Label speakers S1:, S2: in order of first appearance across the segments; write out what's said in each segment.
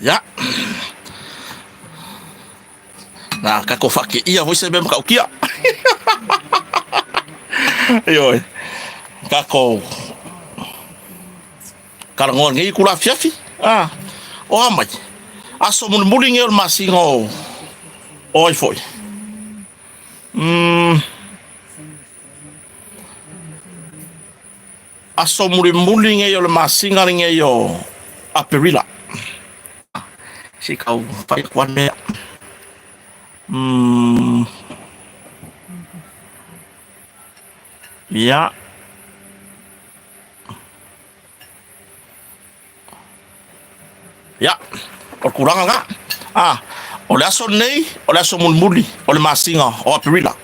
S1: Ia. Na tatou faateia foi se mea matautia. Ioe. Tatou talanoa nei itula afiafi. Ah, o a mai? Aso mulimuli nei o le masina o ai foi? Aso mulimuli nei o le masina lenei o Aperila. Se i tau fai atu lava mea. Ia. Ia, o le tulaga lena. Ah, o le aso lenei, o le aso mulimuli o le masina o Aperila.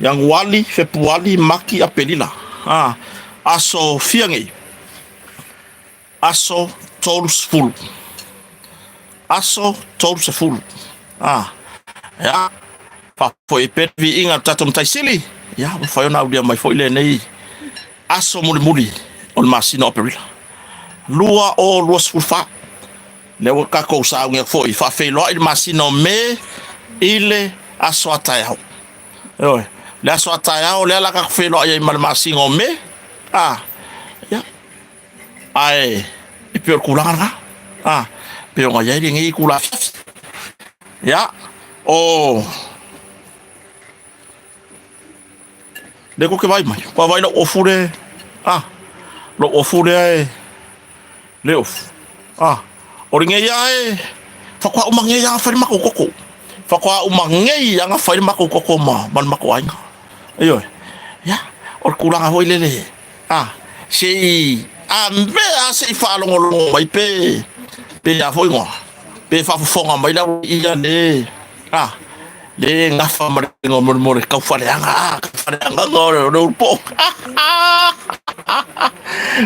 S1: Ianuali, Fepuali, Mati, Aperila. Ah, aso fia nei? Aso 30. Aso 30. Ah, ia, faafoi pea le viiga i le tatou Matai Sili. Ia, ua mafai ona aulia mai foi lenei aso mulimuli o le masina o Aperila 2024. Lea ua tatou sauni atu foi faafeiloai le masina o Me i le aso a taeao. Ioe, le aso a taeao lea la tatou feiloai ai ma le masina o Me. Ah, ia, ae e pei o le tulaga lena. Ah, pei ona i ai lenei itula afiafi. Ia, o Lea tou te vaai mai, ua vaai lau ofu le, ah, lou ofu lea e, le ofu. Ah, o lenei lava e, faatoa uma nei lava fai le matou toto. Faatoa uma nei lava fai le matou toto ma le matou aiga. Ioe. Ia, o le tulaga foi lele, ah, se i, a mea lava se i faalogologo mai pe a foi igoa, pe faafofoga mai le aualii ia le, ah, le gafa ma le igoa mo le taufaleaga, ah, taufaleaga o le ulupo.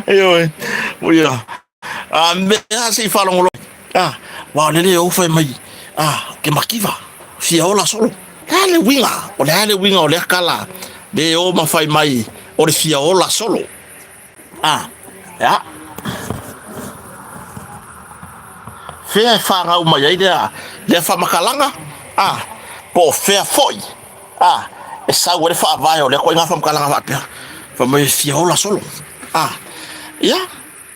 S1: Ioe, ia, a mea se i faalogologo, ah, aua o lele e ou fai mai, ah, ke makiva, fia ola solo. Le a le uiga, o le a le uiga o lea tala, le o ma fai mai o le fia ola solo. Ah, ia. Fea e fanau mai ai lea faamatalaga? Ah, po o fea foi? Ah, e sau ai le faavae o lea ituaiga faamatalaga faapea. Fai mai e fia ola solo. Ah, ia,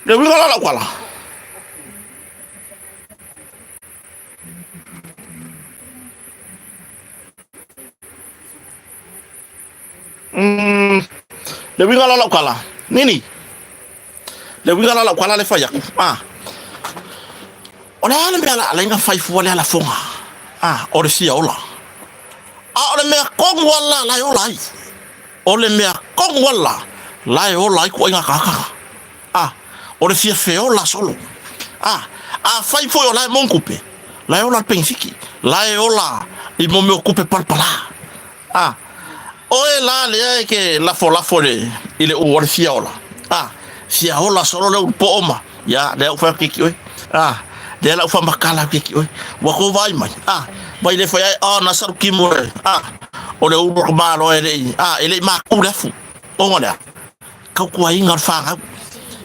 S1: le uiga la lau tala. Le uiga la lau tala, nini. Le uiga la lau tala le fai atu. Ah. O le a le mea la alai na fai fua lea lafoga? Ah, o le fia ola. A o le mea tonu lava la la e ola ai. O le mea tonu lava la la e ola ai ituaiga tagata. Ah, o le fia feola solo. Ah, afai foi o la e maua ni tupe, la e ola le penefiti, la e ola i mo mea o tupe palapala. Ah, oe la lea e ke lafolafo i le uu o le fia ola. Ah, fia ola solo le ulu poo ma, ia, lea ua fai atu keiki oe. Ah, lea la ua faamakala atu keiki oe. Ua kou vaai mai. Ah, mai le fai ai, ah, na salu kimu e. Ah, o le ulu o ka malo e le i, ah, e le i maku le afu. Ona lea, tautuaina o le fanau.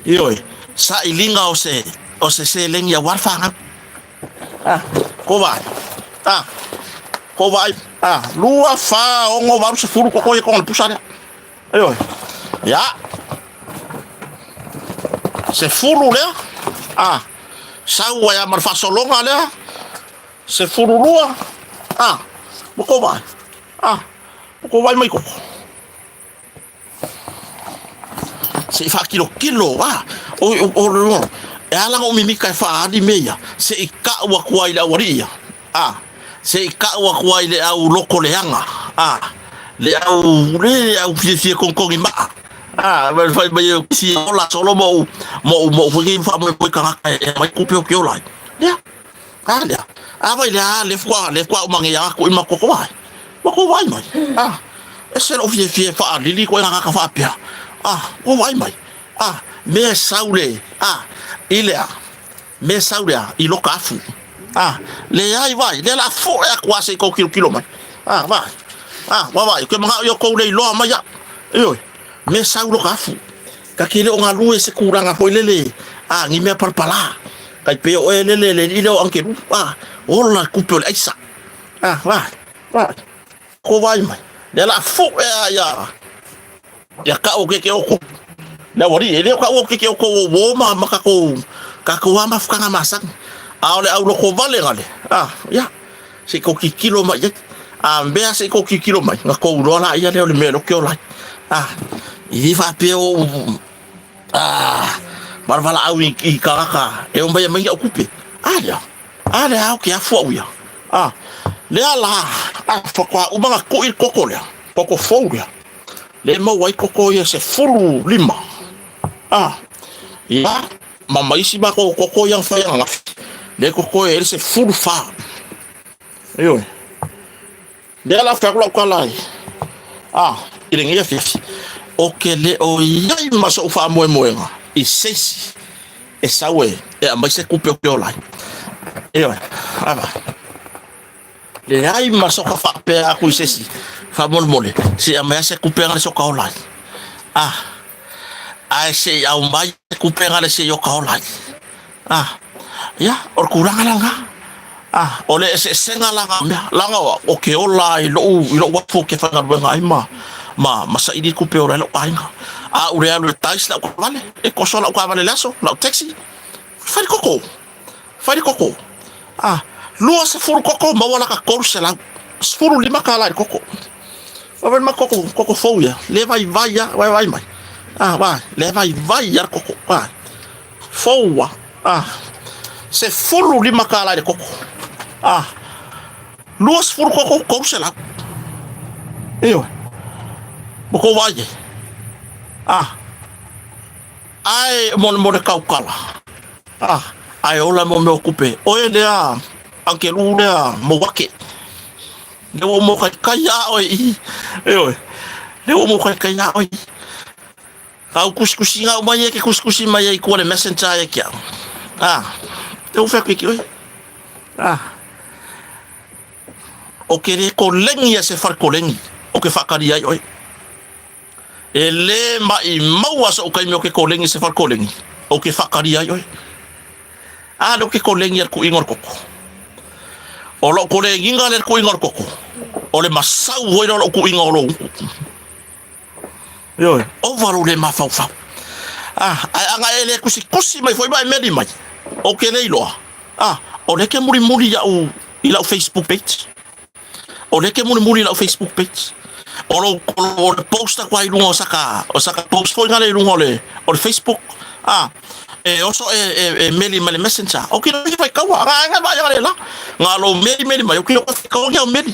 S1: Ioe, sailiga o se seleni aua le fanau. Ah, ko vaai. Ah, ko vaai. Ah, 2, 4, 6, 8, 10, koko ia konga le pusa lea. Ioe. Ia. 10 lea. Ah, sau ai ma le faasologa lea. 12. Ah, ua ko vaai. Ah, ua ko vaai mai koko. Se i faakilokilo, a, o, o, o, e ala ona ou mimika e faaali mea ia, se i kau atu ai i le aualii ia, a, se i kau atu ai i le au loko leaga, a, le au, le au fiafia togitogi maa, a, fai mai e fia ola solo ma ou, ma ou, ma ou foi nei faamoemoe tagata e aumai tupe ou te ola ai. Lea, a lea, a vai lea, a lea faatoa, lea faatoa uma nei atu i ma koko ai. Ua kou vaai mai, ah, ese lou fiafia e faalili koe gagaka faapea, ah, ua vaai mai, ah, mea e sau le, ah, i le a, mea e sau le a, i loka afu, ah, leai vaai, lea la foe atu a se i kou tilotilo mai, ah, vaai, ah, ua vaai, ke manao ia kou le iloa mai ia, ioe, mea e sau loka afu, ta te le o galue i se tulaga foi lele, ah, ni mea palapala. Tai pei o oe lele le alii lea o Angelu, a, ola le kupe o le aisa. A, va, va, ko vai mai. Lea la fu e a ia, ia ka o ke ke o ko. Le wari, e le o ka o ke ke o ko o wo ma ma ka ko, ka ko ama fukanga masang. A o le au loko vale ngale. A, ia, se ko kikilo mai ia. A mea se ko kikilo mai, nga ko uloa la ia le o le mea lo ke o lai. A, i fa pe o Ah, valaau i, i kākā, e o mai mai au kupe. A lea, a lea au ke afu au ia. A, lea la, a whakwa umanga kui koko lea, koko fou lea. Le mau ai koko ia se fulu lima. A, ia, ma maisi ma koko koko ia whai anga. Le koko e se fulu wha. Ioe. Lea la whai aku lau kala ai. Ah, i lenei afiafi. O ke le o iai ma so'u faamoemoega i se isi e sau e e aumai se kupe o ke ola ai. Ioe, ava. Leai ma soka faapea aku i se isi faamolemole se i aumai se kupe le soka ola ai. Ah, ae se i aumai se kupe le se i oka ola ai. Ah, ia, o le tulaga la lena. Ah, o le eseesega la na mea, leaga o ke ola i loʻu, i loʻu afu ke faigaluega ai ma, ma, ma saili kupe ola ai loʻu aiga. A ʻu le alu e tais lau kaavale, e koso lau kaavale i le aso, lau taxi, fai le koko, fai le koko. Ah, 20 koko maua laka 300, $15 i le koko. Vaai ma koko, koko fou ia, le vaivai a, vaivai mai. Ah, vai, le vaivai a le koko, vai. Foua, ah, $15 i le koko. Ah, 20 koko, 300. Ioe. Mo kou vaai ai. Ah, ae mo, mo le kaukala. Ah, ae ola mo mea o kupe. Oe lea, Angelu lea, Mauake. Le ua mo kai kai a oe i. Ioe. Le ua mo kai kai a oe i. Kau kusikusiga uma ia ke kusikusi mai ai kua le messenger ia ki au. Ah, te u whea ki oi. Ah. O ke re ko lengi ia se whare ko lengi. O ke whakari ai oi. E le mai maua so kai me o ke ko lengi se whare ko lengi. O ke whakari ai oi. Ah, le o ke ko lengi ar ku ingor koko. O lo ko lengi le ku ingor koko. O le masau hoi lo ku ingor lo. Ioe, ova lou le mafaufau. Ah, ae aga e le kusikusi mai foi ma e meli mai. O ke le iloa. Ah, o le ke mulimuli iaʻu i lau Facebook page. O le ke mulimuli i lau Facebook page. O lou, o lou, o le post aku ai luga o saka, o saka post foi ngale i luga o le, o le Facebook. Ah, e oso e, e, e meli mai le messenger. O kino i fai kaua, aga aga vai aga le la. Nga lou meli meli mai, o kino fai kaua ki au meli.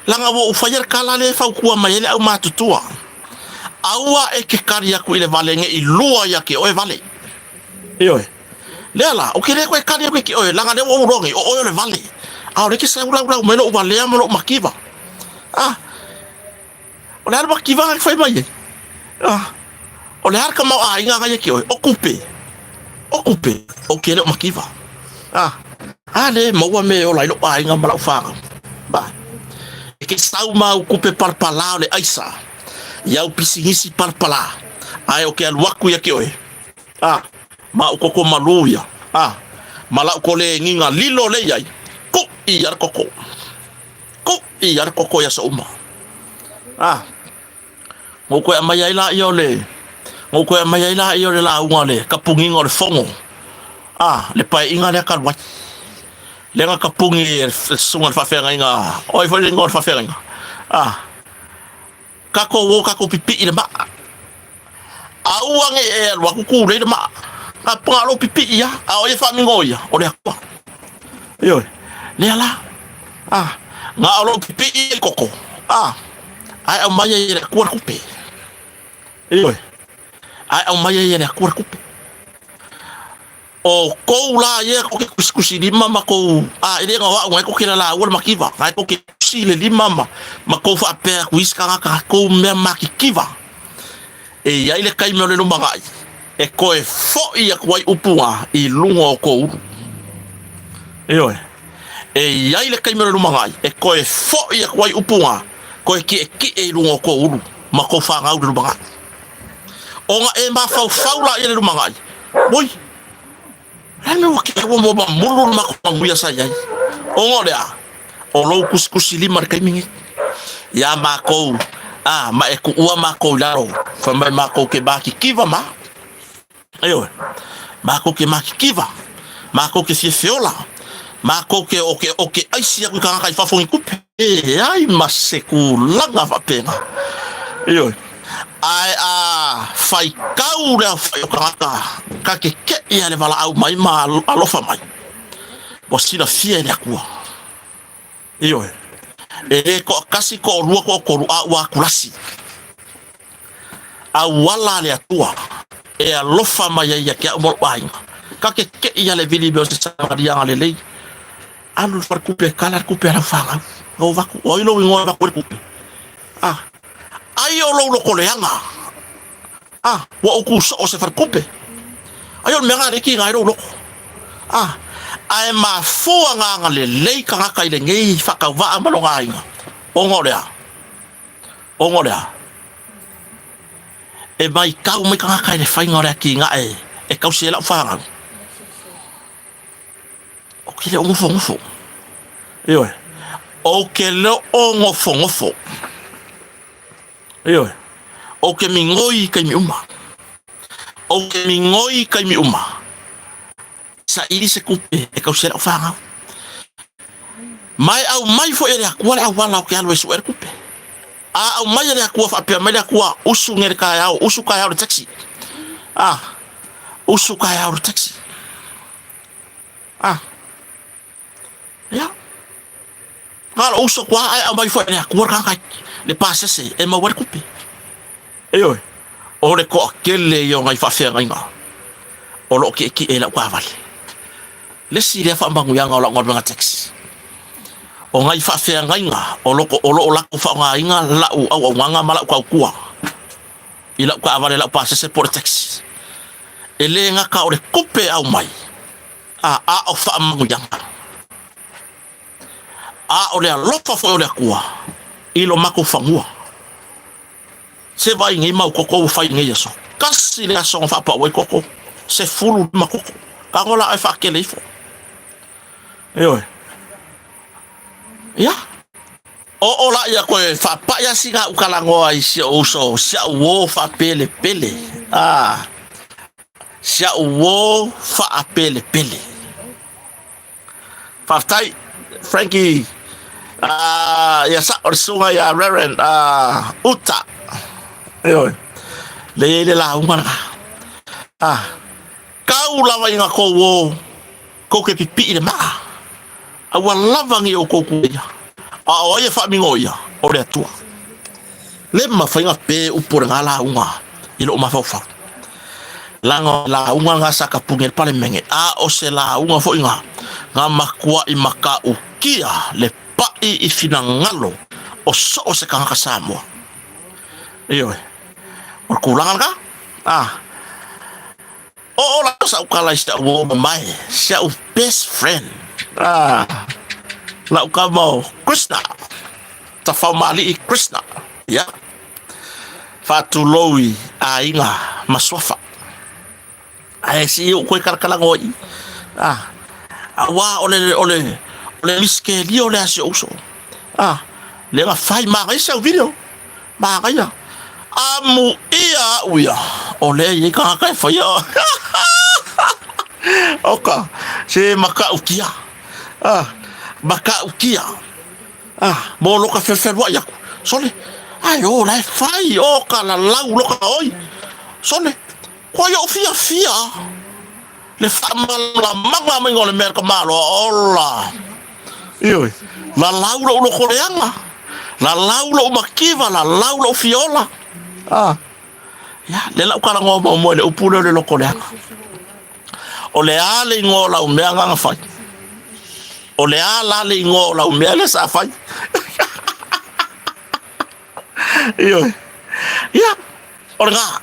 S1: Langa ua ou faia le kala lea e faukua mai ai le aumatutua. Aua e ke kali aku i le vale nge i lua ia ke oe vale. Ioe. Lea la, o ke lea koe kali aku i ke oe, langa lea ua ou loa nei, o oe o le vale. A o le ke saulaulau mai lou valea ma lou makiva. Ah, o le a le makiva nga ke fai mai ai? Ah, o le a le kamaoaiga nga ia ke oe? O kupe. O kupe, o ke le o makiva. Ah, a le maua me ola i lou aiga ma lau whanau. Ba, e ke sau mau kupe palapala o le aisa, i au pisinisi palapala, ae o ke alu aku ia ke oe. Ah, ma u koko malu ia. Ah, ma lau kole nginga lilo le iai, ku i ia le koko. Ku i ia le koko ia so uma. Ah, Ngou koe aumai ai laia o le, ngou koe aumai ai laia o le lauga o le kapugiga o le fogo, a, le paeaiga lea talu ai. Lea na kapugi e le susuga i le faafeagaiga, o ai foi le igoa o le faafeagaiga? A, tatou o tatou pipii i le maa. Aua ne i e alu atu tulei le maa. Na paga lou pipii lava, a o ai e faamino ia? O le Atua. Ioe, lea la. A, na o lou pipii i koko. A, ae aumai ai e le Atua le tupe. Ioe, ae aumai ai e le Atua le tupe. O kou la ia ko ke kusikusi lima ma kou, a e le na o au ngai ko ke la laua le makiva, ngai ko ke kusi le lima ma, ma kou faapea aku isi kangaka kou mea makikiva. E i ai le kaime o le lumanai e koe foʻi aku ai upu nga i luga o kou ulu. Ioe, e i ai le kaime o le lumanai e koe foʻi aku ai upu nga koe kiʻekiʻe i luga o kou ulu ma kou fanau le lumanai. Ona e mafaufau la ia le lumanai, oi, Le a le mea ua kea ua mamulu le makou manuia sa i ai? Ona o le a? O lou kusikusilima i le taimi nei iā makou, a, ma e tuua makou i lalo, fai mai makou ke makikiva ma. Ioe, makou ke makikiva, makou ke fia feola, makou ke o ke o ke aisi aku i kānaka i fafo i tupe. E ai ma se kulaga faapena. Ioe, ae a faitau le aofai o tagata ka kekeʻi a le valaau mai ma alofa mai, ua silafia e le Atua. Ioe, e le toatasi, toalua, toatolu, a ua atulasi. Auala a le Atua e alofa mai ai ia te au ma lou aiga. Ka kekeʻi a le vili mea o se Samariaga lelei. Alu i le faletupe e kala le tupe a lau fanau. Na ou avatu, o ai lou igoa e avatu ai le tupe? A, ai o lou lotoleaga. A, ua ou tu soo se faletupe. Ai o le mea lena lea e tiga ai lou loto. A, ae mafua agaga lelei tagata i lenei faatauvaa ma lona aiga, ona o le a? Ona o le a? E matau mai tagata i le faiga o le atinae e tausi ai lau fanau. Ou te le o nofonofo. Ioe. Ou te le o nofonofo. Ioe. Ou te migoi i taimi uma. Ou te migoi i taimi uma. Saili se tupe e tausi ai lau fanau. Ma e aumai foi e le Atua le auala ou te alu e sue le tupe. A aumai e le Atua faapea mai le Atua, usu nei le taeao, usu taeao i le taxi. A, usu taeao i le taxi. A, ia. Na o lou uso atu lava ae aumai foi e le Atua le tagata le pasese e maua ai le tupe. Ioe, o le toatele ia o nai faafeagaiga o lo o tietie i lau taavale. Le isi lea faamanuiaga o lau galuega taxi, o nai faafeagaiga o lo o latou faaaogaina lau auaunaga ma lau tautua i lau taavale, lau pasese po o le taxi. E le gata o le tupe e aumai, a o faamanuiaga. A o le alofa foi o le Atua i lo matou fanua. Se vaai nei mau koko ua fai i nei aso. Tasi le aso na faapau ai koko, 15 koko. Tago la e faakele ifo. Ioe. Ia. Oo la ia koe faapai a sina au talanoa i si ou uso, si au uo faapelepele. Ah, si au uo faapelepele. Faafetai Frankie. Ia sao le susuga ia Reverend Uta. Ioe. Le i ai le lauga lena. Tau lava i tou o tou te pipii le maa. A ua lava nei outou tuuaia. A o ai e faaminoia? O le Atua. Le mafai ona pe upu o lena lauga i lou mafaufau. Leaga o le lauga lena sa tapuni ai le Palemene, a o se lauga foi na na matuai matautia le pai i finagalo o so o se tagata Samoa. Ioe, o le tulaga lena. A oo la sau tala i si au uo mamae, si au best friend, a lau tama o Krishna, Tafaumalii Krishna, ia. Faatulou i aiga ma suafa. Ae sii ou koe kalakalagoi. Ah, auā o le, o le, o le misikelia o le a si ou uso. Ah, le na fai manaia si au video. Manaia. Amuia au ia. O lea i ai tagata e faia. Oka, se matautia. Ah, matautia. Ah, mo loka felufeluaʻi aku. Sole, ai o la e fai, o ka lalau loka oi. Sole, kua i oʻu fiafia le faamalamalamaga maiga o le mea ka maloa ola. Ioe, lalau loʻu loko leaga, lalau loʻu makiva, lalau loʻu fiola. Ah, ia, le lau talanoa muamua i le upu lea o le loko leaga. O le a le igoa o lau mea na fai? O le a la le igoa o lau mea lea sa fai? Ioe. Ia, o lena.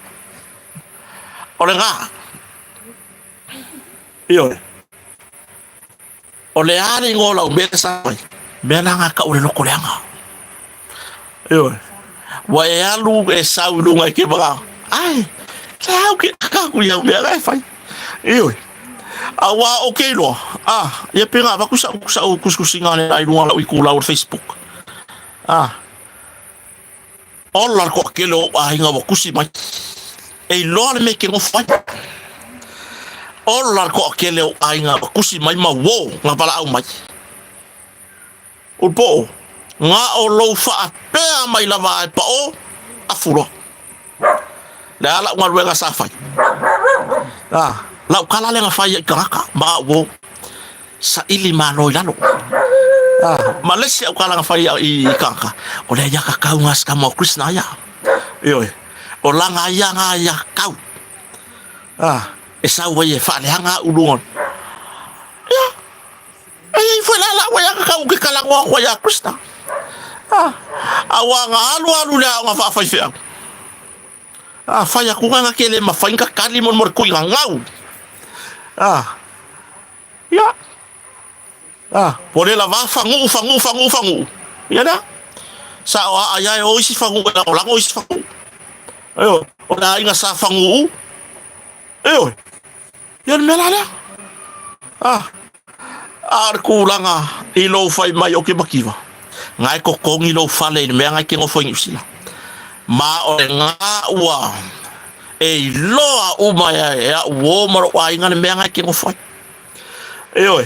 S1: O lena. Ioe. O le a le igoa o lau mea lea sa fai? Mea la na tau o le loko leaga. Ioe. Ua e alu e sau i luga i ke manao. Ai, le au ke kakaku i au mea la e fai. Ioe. Auā ou ke iloa, a, ia pe na avatu sa'u, sa'u tusitusiga lea i luga o la'u itulau o le Facebook. A, ola le toatele o o'u aiga ua tusi mai, e iloa le mea e te nofo ai. Ola le toatele o o'u aiga ua tusi mai ma uō na valaau mai. Ulu-poo, na o lou faapea mai lava ae paʻō, afu loa. Le a la'u galuega sa fai? A, la'u kala lea na fai ai tagata ma a'u uō. Saili malo i lalo. A, ma le isi a'u kala na fai i tagata, o le aiatatau na se tama o Krishna ia. Ioe, o lana ia na aiatatau. A, e sau ai e faaleaga a'u luga. Ia, E i ai foi la la'u aiatatau ou te talanoa atu ai ia Krista. A, a ua na alualu i le aoga faafaifeau. A, fai atu na na te le mafai na tatali mo le tuiga gau. A, ia, a, po le lava fagu'u, fagu'u, fagu'u, fagu'u. Ia lea. Sa o aa ia e o isi fagu'u e lagolago isi fagu'u. Ioe, o le aiga sa fagu'u. Ioe. Ia o le mea la lea. A, a o le tulaga i lou fai mai o ke makiva, na e totogi lou fale i le mea na e te nofo i Niu Sila. Ma o le na ua e iloa uma e, e a'u uō ma lo'u aiga le mea na e te nofo ai. Ioe,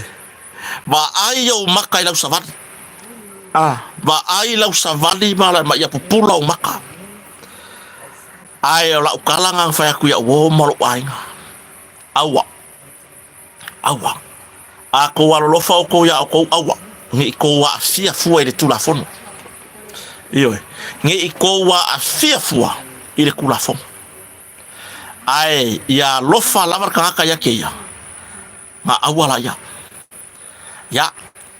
S1: vaai ou maka i lau savali. A, vaai lau savali ma, ma ia pupula ou maka. Ae o la'u tala na na fai atu ia'u uō ma lo'u aiga. Aua. Aua. A kou alolofa oukou iā oukou, aua ne i kou aafia fua i le Tulafono. Ioe, ne i kou aafia fua i le Tulafono. Ae ia alofa lava le tagata ia kēia, na aua la ia. Ia,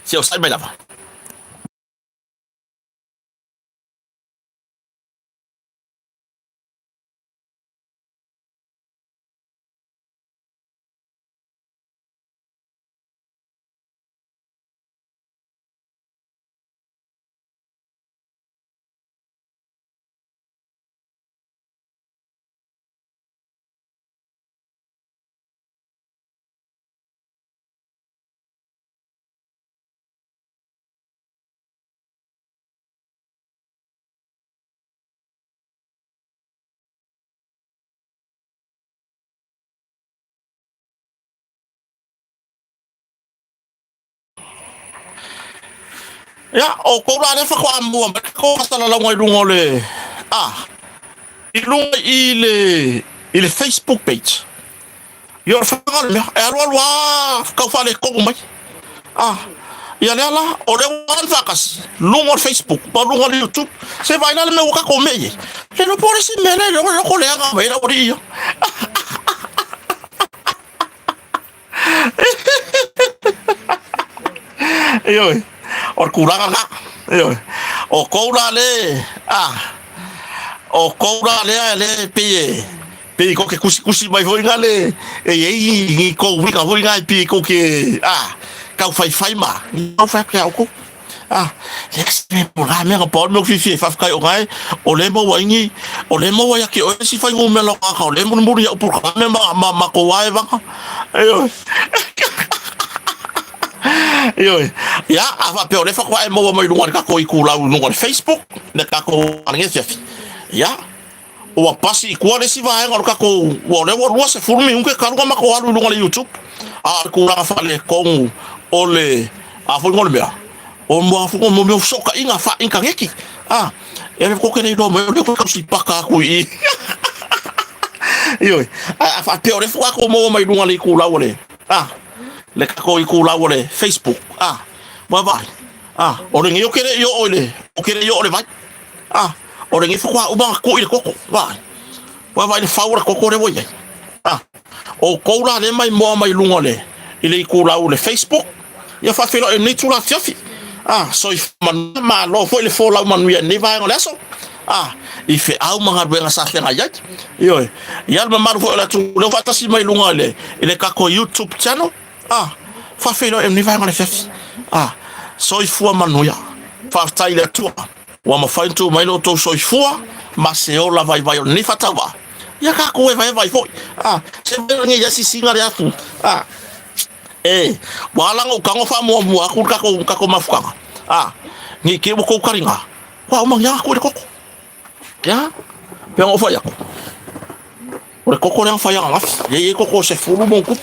S1: se onosai mai lava. Ia, o kou la lea faatoa mua mai ko faasalalauga i luga o le a i luga i le i le Facebook page. Ia o le faiga o le mea, e alualu lava tau faaletonu mai. A, ia lea la, o lea ua alu faatasi, luga o le Facebook ma luga o le YouTube. Se vaai la le mea ua tatou mea i ai. Le iloa po o le isi mea lea, le iloa ko leaga mai lau alii ia. Ioe, o le tulaga lena. Ioe, o kou la le, a, o kou la lea le pei e, pei kou ke kusikusi mai foi na le, e i ai ni kou uiga foi na e pei kou ke, a, tau faifai ma, ni tau fai atu ia outou. A, le se mea po la mea ka pau le mea fiafia e faafetai o gae, o lea e maua ai ni, o lea e maua ia te oe isi fuainumera o tagata, o lea e mulimuli ia'u polokalame ma, ma, ma kou aevaga. Ioe. Ioe. Ia, a faapea o lea faatoa e maua mai luga i le tatou itulau i luga o le Facebook, le tatou lenei afiafi. Ia, ua pasi i tua le isi vaega o le tatou, ua o lea ua 20 minute talu ona matou alu i luga o le YouTube. A o le tulaga faaletonu o le, a foi o le mea, o mua foi o mea fesootaiga faa-initaneti. A, e le koke le iloa mai o lea ua tausipaka atu i i. Ioe, ae a faapea o lea faatoa tou maua mai luga o le itulau o le, a, le tatou itulau o le Facebook, a, vaavaai, a, o lenei ou te le i oo i le, ou te le i oo i le vai. A, o lenei faatoa uma ona tui le koko, vaai. Vaavaai i le fau o le koko lea ua i ai. A, o outou la lea e maimoa mai luga o le, i le itulau o le Facebook, ia faafeiloai i lenei itula afiafi. A, soifua manuia, malo foi le folau manuia i lenei vaega o le aso. A, i feau ma galuega sa feagai ai. Ioe, ia le mamalu foi o le atunuu lea ua faatasi mai luga i le, i le tatou YouTube channel. A, faafeiloai i lenei vaega o le afiafi. A, soifua manuia. Faafetai i le Atua ua mafai ona tuu mai lo outou soifua ma se ola vaivai o lenei faatauvaa. Ia tatou evaeva ai foi. A, se vae lenei asiasiga le afu. A. E, ua ala ona ou tago faamuamua atu le tatou, tatou mafutaga, a, ne i te i ua tou taliga, ua uma ni atu i le toto. Ia, pei ona ou fai atu, o le toto lea na fai ananafi, lea e i ai toto e 10 ma ona tupu,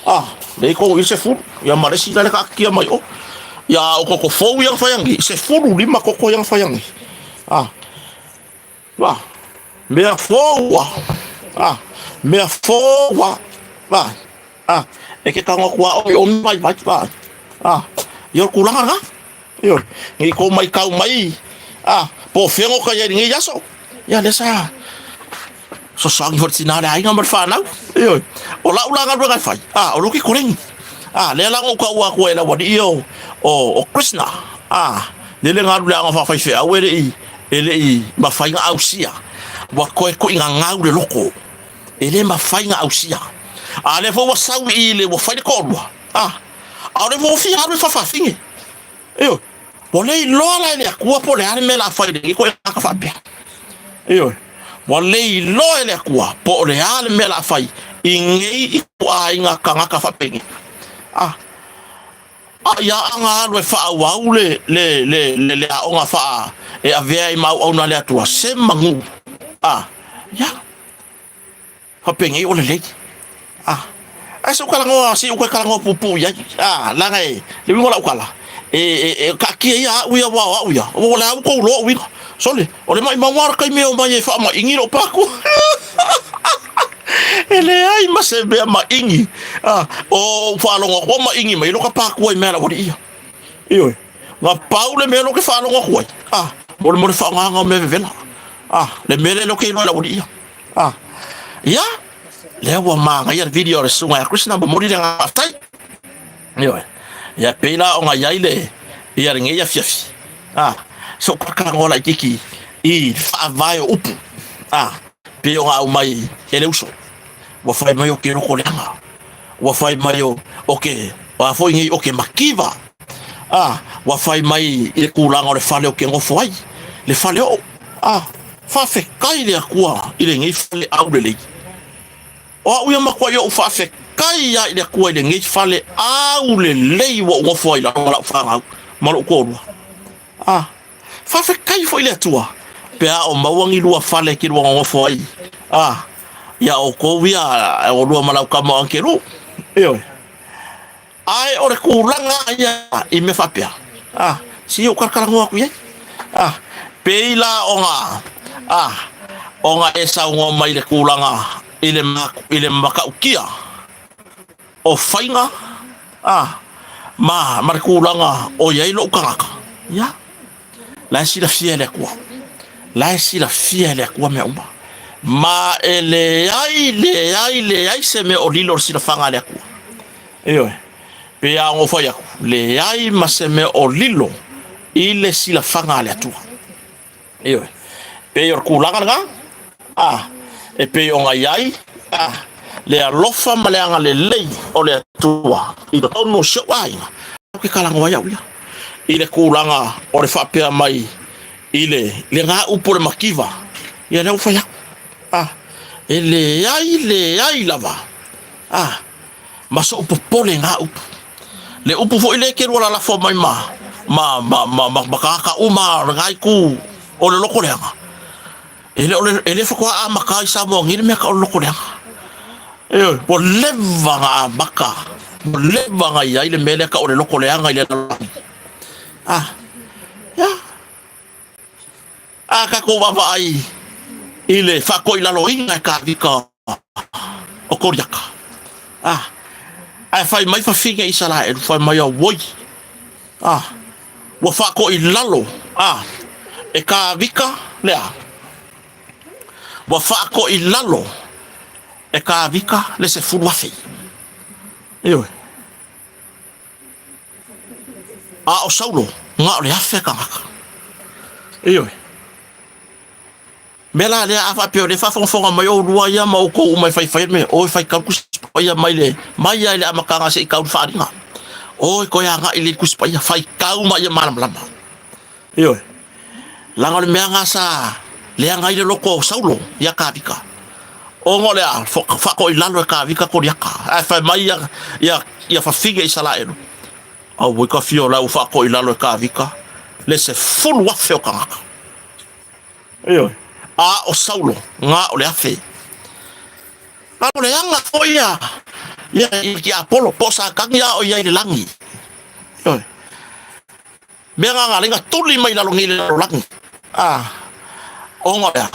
S1: a, lea e i totonu i i le 10, ia ma le isi la e taatitia mai o. Ia, a o toto fou ia na fai ananei, 15 toto ia na fai ananei, a. Wa, mea fou a, a, mea fou a, a, a, e ke tago atu a omi omi vai vai, a, a, ia o le tulaga lena, ioe, ne i tou maitau mai, a, po o fea na oka i ai i lenei aso, ia lea sa fesoasoani foi le tina o le aiga ma le fanau, ioe, o lau la galuega e fai, a, o lou ke koleni, a, lea la na ou taua atu ai e le aualii ia o, o, o Krishna, a, lele na alu i le aoga faafaifeau e le i, E le i mafai ona ausia, ua toe tuigagau le loko. E le mafai ona ausia. A lea foi ua sau i le ua fai le toalua, a, a o lea foi ua fia alu e faafafine. Ioe, ua le iloa la e le Atua po o le a le mea o le a fai i lenei ituaiga faapea. Ioe, ua le iloa e le Atua po o le a le mea o le a fai i nei ituaiga tagata faapenei. A. A ia aga alu e faaauau le, le, le, le, le aoga faa e avea ai ma auauna a le Atua, se manu. A, ia, faapenei o lelei. A, ae se u talanoa, se i ou toe talanoa puupuu i ai. A, leaga e, le uiga o lau tala, e, e, e taatia ia au ia, aua o au ia, o le a ua tou iloa uiga. Sole, o le maʻimau lava o le taimi e omai e faamaʻigi lou paku. E leai ma se mea maʻigi. Ah, o ou faalogo atu o maʻigi mai lo ka paku ai mea la wali ia. Ioe. Na pau le mea lo ke faalogo atu ai. Ah, mo le mo le faogaga o mea vevela. Ah, le mea le lo ke iloa la wali ia. Ah. Ia, lea ua manaia le video a le susuga ia Krishna, momoli le agaga faafetai. Ioe. Ia pei la ona i ai le ia lenei afiafi. Ah, so kalakalagoa laitiiti i le faavae o upu. Ah, pei ona aumai e le uso. Ua fai mai o ke loko leaga. Ua fai mai o, o ke, o a foi nei o ke makiva. Ah, ua fai mai i le tulaga o le fale o ke nofo ai, le fale oo. Ah, faafetai le Atua i lenei fale aulelei. O au ia matuai ou faafetai lava i le Atua i lenei fale aulelei ua ou nofo ai i lalo ma lau fanau ma lou toalua. Ah, faafetai foi i le Atua pe a o maua ni lua fale e te lua nonofo ai. Ah, ia outou ia e oulua ma lau tama o Angelu. Ioe. Ae o le tulaga ia i mea faapea, ah, se i ou talatalanoa atu i ai. Ah, pei la ona, ah, ona e saunoa mai i le tulaga i le, i le matautia o faiga, ah, ma, ma le tulaga o i ai lou tagata, ia, la e silafia e le Atua. La e silafia e le Atua mea uma. Ma e leai, leai, leai se mea o lilo o le silafaga a le Atua. Ioe, pei lava ona ou fai atu, leai ma se mea o lilo i le silafaga a le Atua. Ioe, pei o le tulaga lena, a, e pei ona i ai, a, le alofa ma le agalelei o le Atua i totonu o si ou aiga, ou te talanoa ai au ia i le tulaga o le faapea mai i le lena upu o le mativa, ia lea ua fai atu. A, e leai, leai lava, a, ma soʻu popole na upu. Le upu foi lea e te lua lalafo mai ma, ma, ma, ma, ma, ma tagata uma o lena itu o le loko leaga, e le o le, e le faatoa amata i Samoa nei le mea tau o le loko leaga. Ioe, ua leva ona amata, ua leva ona i ai le mea lea tau o le loko leaga i le lalolagi. Ah, ia. A tatou vaavaai i le faatoilaloina e Kavika o Koliata. Ah, ae fai mai fafine Isaraelu, fai mai, Auoi, ah, ua faatoilalo, ah, e Kavika le a? Ua faatoilalo e Kavika le 10,000. Ioe. A o Saulo, na o le 1,000 tagata. Ioe. Mea la lea a faapea o lea e faafogafoga mai oulua ia ma outou uma e faifai le mea, o e faitau le Tusi Paia mai le mai lava i le amataga se i tau le faaaliga. O e toe agai i le Tusi Paia, faitau ma ia malamalama. Ioe. Leaga o le mea lena sa leaga ai le loto o Saulo ia Kavika. Ona o le a, faatoilalo e Kavita Koliata, ae fai mai ia, ia, ia fafine Isaraelu, Auoi ka fia o la ua faatoilalo e Kavita le 10,000 o tagata. Ioe. A o Saulo, na o le 1,000. A o le aga foi ia, ia, ia tiapolo, po o Satani a o ia i le lagi. Ioe. Mea na na lenga tuli mai lalo nei le lalolagi. A, ona o le a,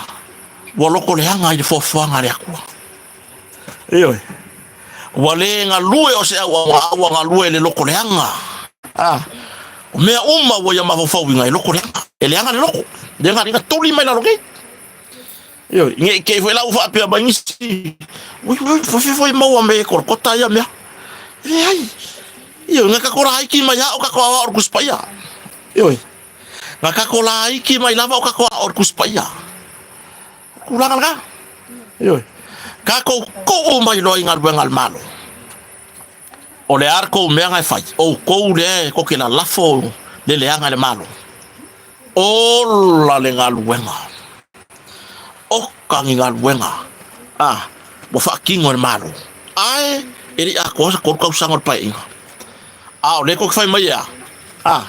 S1: ua loko leaga i le foafoaga a le Atua. Ioe. Ua le galue o se auauna, a ua galue i le loko leaga. A, o mea uma ua ia mafaufauina e loko leaga. E leaga le loko. Lea na tuli mai lalo nei. Ioe, ne i te i foi la ua faapea mai nisi, ui, ui, foi foi maua me Kolokota ia mea. E leai. Ioe, na kako laiti mai lava o kako aoao o le Tusi Paia. Ioe, na kako laiti mai lava o kako aoao o le Tusi Paia. Tulaga lena. Ioe, kakou tuu mai loa i galuega a le Malo. O le a le kou mea na e fai, outou lea e koke lalafo le leaga i le Malo. Ola le galuega. Oka ni galuega a ua faatino e le Malo. Ae e le i atoa se 3 tausaga o le Paeaiga. A o lea tou te fai mai e a? A,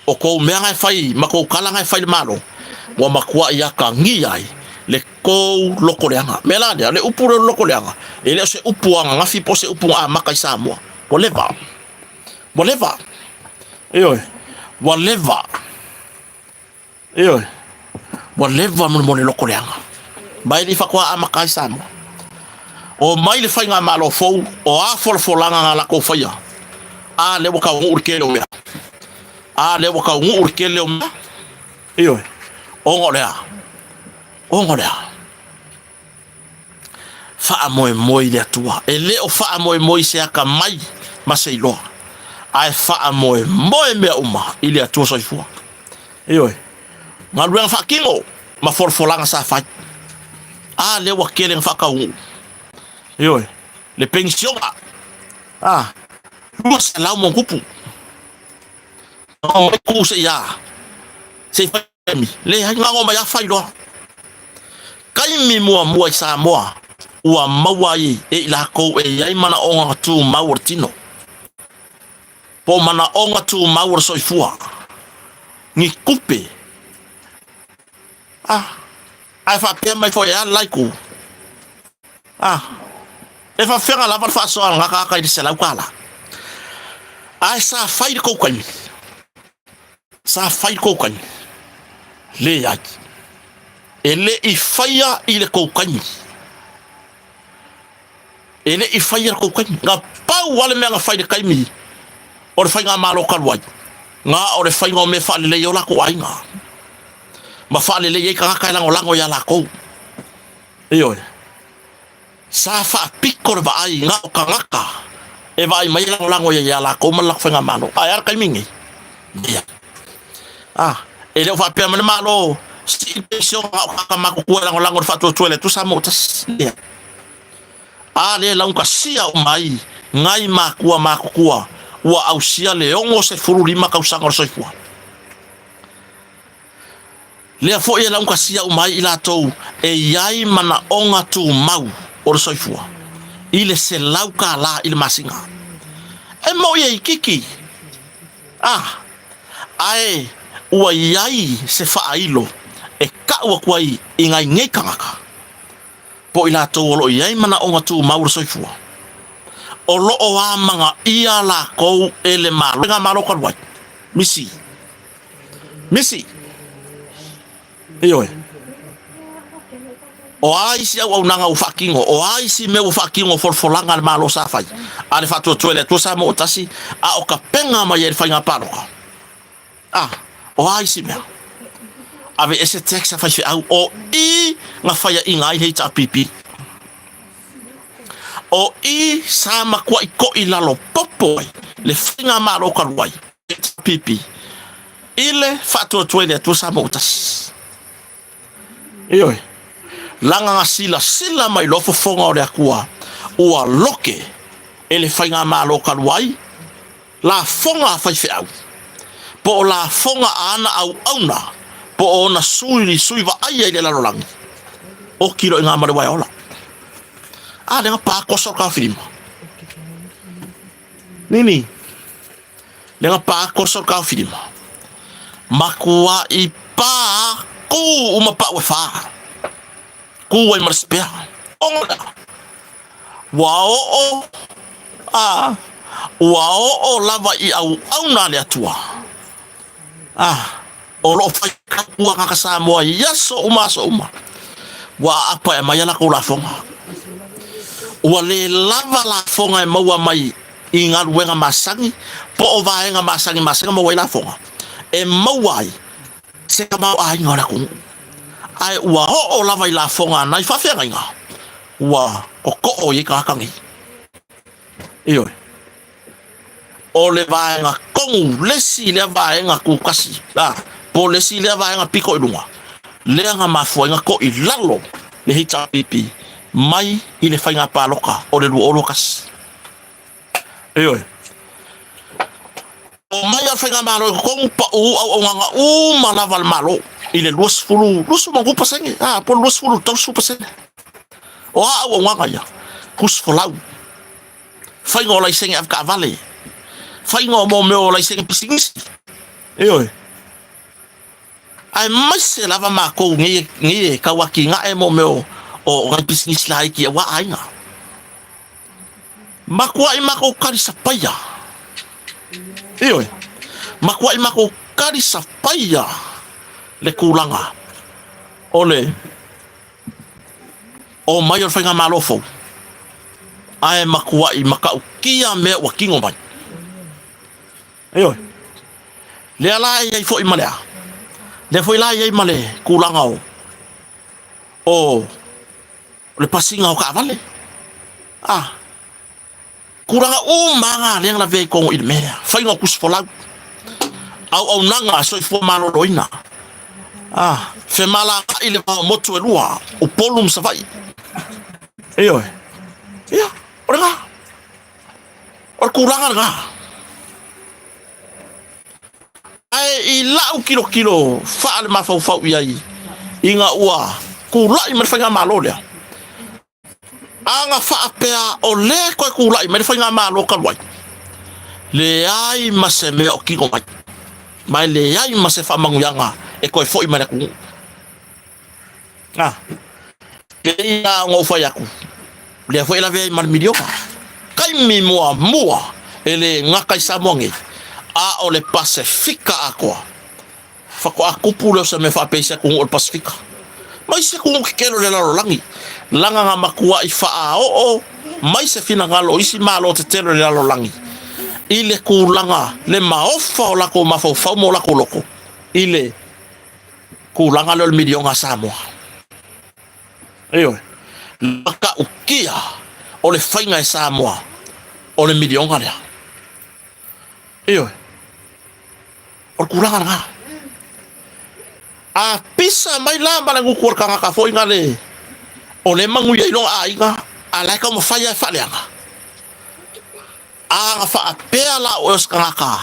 S1: o kou mea na e fai ma kou tala na e fai i le Malo, ua matuai atagia ai le tou loko leaga. Mea la lea, o le upu lea o le loko leaga, e le o se upu ananafi po o se upu na amata i Samoa. Ua leva. Ua leva. Ioe. Ua leva. Ioe. Ua leva mo le loko leaga. Mai le faatoa amata ai Samoa. O mai le faigamalo fou, o a folafolaga na latou faia, a lea ua taunuu le tele o mea. A lea ua taunuu le tele o mea. Ioe. Ona o le a? Ona o le a? Faamoemoe i le Atua. E le o faamoemoe i se atamai ma se iloa, ae faamoemoe mea uma i le Atua soifua. Ioe. Galuega faatino ma folafolaga sa fai. A lea ua tele na faataunuu. Ioe. Le penisiona. A, 200 ma tupu. Mai ku se ia. Se i fai taimi, leai, na ona omai lava fai loa. Taimi muamua i Samoa ua maua ai e i lakou e i ai manaoga tumau o le tino, po o manaoga tumau o le soifua, ni tupe, a, ae faapea mai foi e a le la itu, a, e faafefea lava le faasoa a lena tagata i le $100. Ae sa fai le tou taimi. Sa fai le tou taimi? Leai. E le i faia i le tou taimi. E le i faia le tou taimi. Na pau lava le mea na fai i le taimi o le faigamalo talu ai, na o le faiga o mea faalelei o latou aiga ma faalelei ai tagata e lagolago iā latou. Ioe. Sa faapito le vaai na o tagata e vaai mai e lagolago ia ia latou ma le latou faigamalo. Ae a le taimi nei? Leai. A, e le o faapea mai le Malo, sii le penisione na o tagata matutua e lagolago i le faatuatua i le Atua Samoa ua tasi. Leai. A lea e laugatasia uma ai nai matua matutua ua ausia le 65 tausaga o le soifua. Lea foi e laugatasia uma ai i latou e i ai manaoga tumau o le soifua i le $100 i le masina. E moi e itiiti, a, ae ua i ai se faailo e kau atu ai i nai nei tagata po o i latou o lo o i ai manaoga tumau o le soifua, o lo o amanaia latou e le Malo, Malo talu ai, misi. Misi. Ioe. O a isi auaunaga ua faatino, o a isi mea ua faatino folafolaga a le Malo sa fai, a le Faatuatua i le Atua Samoa ua tasi, a o tapena mai ai le faiga palota. A, o a isi mea? Ave ese tax a faifeau, o i na faiaʻiga ai HRPP. O i sa matuai toʻi lalo popo ai le faigamalo talu ai. HPP, i le faatuatua i le Atua Samoa ua tasi. Ioe, laga na silasila mai loa fofoga o le Atua ua loke e le faigamalo talu ai lafoga a faifeau, po o lafoga a ana auauna, po o ona sui, sui vaaia i le lalolagi, oki loa i ngā ma le waeola. A lea na pa koso ka filima. Nini. Lea na pa koso ka filima. Makua i pa ku uma pa ua fa. Ku ai marsipea. Onga. Ua oo a ua oo lava i auauna a le Atua. A o lo o fai kapua kaka Samoa i aso uma aso uma. Ua aapa e aumai a lakou lafoga. Ua le lava lafoga e maua mai i galuega masani po o vaega masani masani maua ai lafoga e maua ai se tamaoaiga o le atunuu. Ae ua oo lava i lafoga a nai faafeagaiga ua totoo i ai tagata nei. Ioe. O le vaega tonu, le isi lea vaega tutasi, a, po o le isi lea vaega pito i luga, lea na mafua ai na to i lalo le HRPP mai i le faiga palota o le 2021. Ioe. O mai a le faigamalo i totonu pau auaunaga uma lava a le Malo i le 20, 20%, a, po o le 20 i le 30%. O a auaunaga ia? Tusi folau, faiga o laisene avetaavale, faiga o mea o laisene pisinisi. Ioe. Aemaise lava matou nei, nei e tau atinae mo mea o, o nai pisinisi laiti aua aiga. Matuai matou talisapaia. Ioe. Matuai matou talisapaia le tulaga o le omai o le faigamalo fou, ae matuai matautia mea ua tino mai. Ioe. Lea la e i ai foi ma le a? Lea foi la e i ai ma le tulaga o o le pasiga o taavale. A, tulaga uma lava na lea na lavea i totonu i le mea lea, faiga o tusi folau, auaunaga soifua maloloina, a, femalagaai le va o motu e lua, Upolu ma Savaii. Ioe. Ia, o lena. O le tulaga lena. Ae i lau tilotilo faalemafaufau i ai, ina ua tulai mai le faigamalo lea, a na faapea o lea e toe tulai mai le faigamalo talu ai, leai ma se mea o tino mai, ma e leai ma se faamanuiaga e toe foi mai le atunuu. A, pei la ona ou fai atu, lea foi e lavea ai ma le miliona. Taimi muamua e le gata i Samoa nei, a o le Pasefika atoa. Faatoa tupu lea o se mea faapea i se atunuu o le Pasefika. Ma isi atunuu tetele o le lalolagi, leaga na matuai faaoo mai se finagalo o isi Malo tetele o le lalolagi i le tulaga le maofa o latou mafaufau ma o latou loto i le tulaga lea o le miliona a Samoa. Ioe. Matautia o le faiga e Samoa o le miliona lea. Ioe. O le tulaga lena. A pisa mai la ma le gutu o le tagata foi na le o le manuia i lona aiga, a la e taumafai lava e faaleaga. A na faapea la oe o se tagata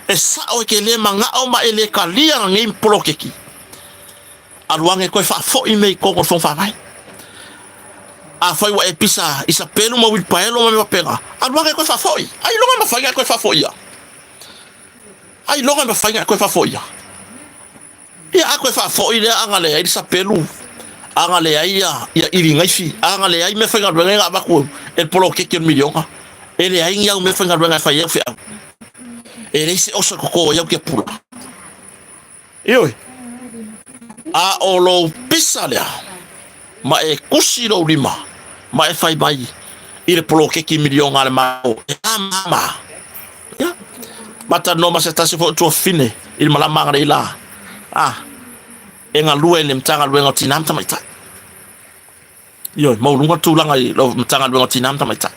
S1: e sao e te le manao ma e le talia lenei poloketi, alu ane toe faafoi mea i totonu o le Fono Faavae. Afai ua e pisa i sapelu ma uilipaelo ma mea faapena, alu ane toe faafoi. Ailoga e mafai ona e toe faafoia? Ailoga e mafai ona e toe faafoia? Ia a toe faafoi lea a na leai le sapelu, a na leai ia, ia ili gaifi, a na leai mea faigaluega ia na avatu e le poloketi o le miliona, e leai ni au mea faigaluega e fai ai au feau. E leai se oso e toto ai au tiapula. Ioe. A o lou pisa lea, ma e kusi lou lima, ma e fai mai i le poloketi miliona a le Malo, e māmā. Ia, ma talanoa ma se tasi foi o tuafafine i le malama ananei la, a, e galue i le Matagaluega o Tinā ma Tamaitai. Ioe, maualuga le tulaga i le Matagaluega o Tinā ma Tamaitai.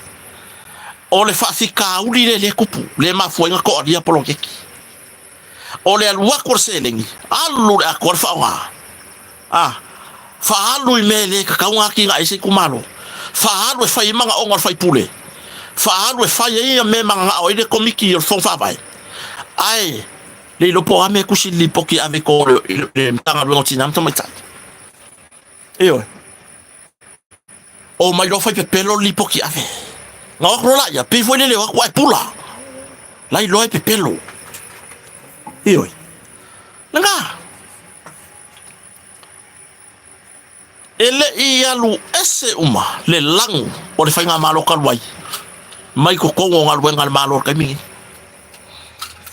S1: O le faafitauli lea lea e tupu, lea e mafua ai ona toalia poloketi. O le alu atu o le seleni, alu le atoa le faaaoga. A, faaalu i mea e le tatau ona atinae ai se itumalo. Faaalu e fai ai manaoga o le faipule. Faaalu e fai ai ia mea e mananao ai le komiti o le Fono Faavae. Ae le iloa po o a mea e tusi i le lipoti e ave i totonu i le Matagaluega o Tina ma Tamaitai. Ioe. O mai loa fai pepelo le lipoti ave. Na o atu loa laia, pei foi lele o atu ae pula. Lai loa e pepelo. Ioe. Lena. E le i alu ese uma le lagu o le faigamalo talu ai mai totonu o galuega a le Malo i le taimi lenei.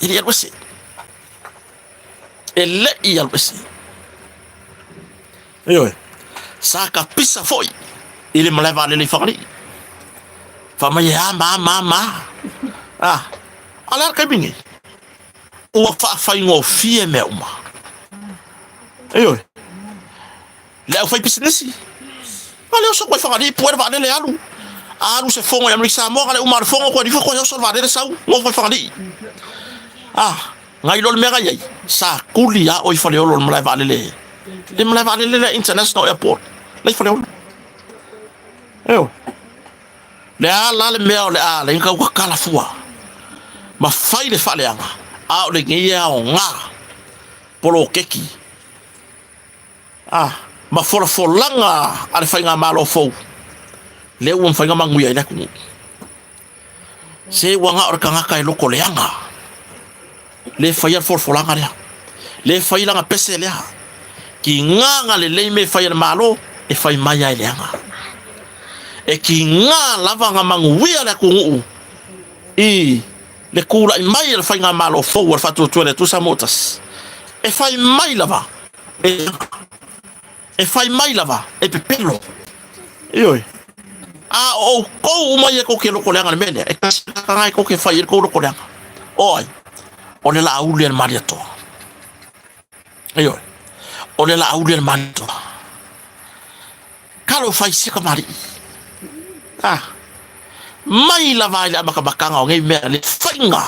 S1: E le i alu ese. E le i alu ese. Ioe. Sa tapisa foi i le malae vaalele i Fagalii. Fai mai e a ma ma ma. Ah, a le a le taimi lenei? Ua faafaigofie mea uma. Ioe. Le aufaipisinisi, na le oso koe i Fagalii pue le vaalele alu. A alu se fono i Amerika Samoa, na le uma o le fono koe nifo koe oso le vaalele sau, nofo i Fagalii. Ah, nai lo le mea na i ai, sa tuli lava oe i Faleolo i le malae vaalele, le malae vaalele lea International Airport, la i Faleolo. Ioe. Le a la le mea o le a alai na tau tatala fua ma fai le faaleaga, a o lenei e aoga poloketi a ma folafolaga a le faigamalo fou lea ua mafai ona manuia ai le atunuu. Se ua na o le tagata e loto leaga le faia le folafolaga lea, le fai lana pese lea. Tiga na lelei mea e fai a le Malo, e fai mai lava e leaga. E tiga lava na manuia le atunuu i le tulai mai o le faigamalo fou a le Faatuatua i le Atua Samoa ua Tasi. E fai mai lava e leaga. E fai mai lava e pepelo. Ioe. A o outou uma ia tou te loto leaga i le mea lea, e tasi le tagata lena tou te fai ai le tou loto leaga. O ai? O le Laauli a le Malietoa. Ioe. O le Laauli a le Malietoa. Talofa i se tamalii. Ah. Mai lava i le amatamataga o nei mea, le faiga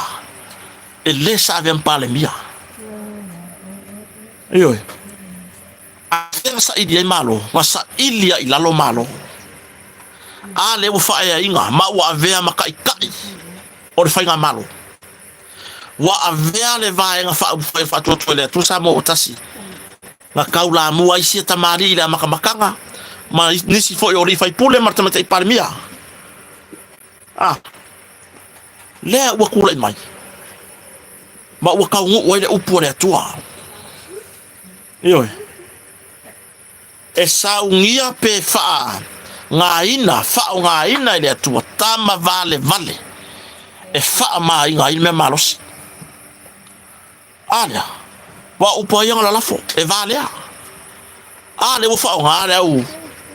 S1: e le sa avea ma Palemia. Ioe. A fea na saili ai Malo? Na saili ai i lalo Malo. A lea ua faaeaina ma ua avea ma taitai o le faigamalo. Ua avea le Vaega Faaupufai o le Faatuatua i le Atua Samoa ua Tasi, na taulamua ai sia tamalii i le amatamataga ma nisi foi o alii faipule ma le tamaitai Palemia. A lea ua tulai mai ma ua taunuu ai le upu a le Atua. Ioe. E saunia pe faagaina, faaaogaina e le Atua tama valevale e faamāina ai le mea malosi. A lea, ua upu ai ana lalafo, e valea. A lea ua faaaoga le au,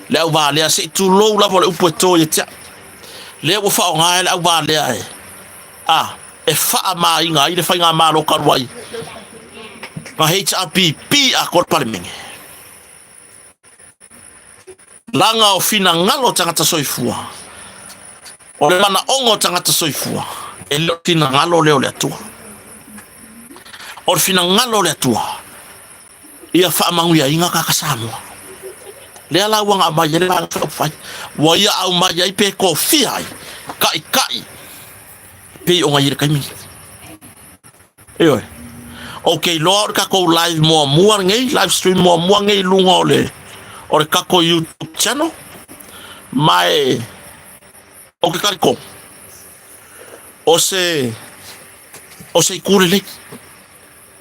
S1: le au valea, se i tulou lava o le upu e to ia te au. Lea ua faaaoga le au valea e, a, e faamāina ai le faigamalo talu ai na HRPP atoa le Palemene. Laga o finagalo o tagata soifua, o le manaoga o tagata soifua, e le o le finagalo lea o le Atua. O le finagalo o le Atua, ia faamanuiaina tagata Samoa. Lea la ua na aumai ai le Vaega Faaupufai, ua ia aumai ai pe tofia ai taitai pei ona i ai le taimi lenei. Ioe. Ou te iloa o le tatou live muamua lenei, live stream muamua lenei i luga o le o le tatou YouTube channel. Ma e ou te talitonu o se o se itu lelei.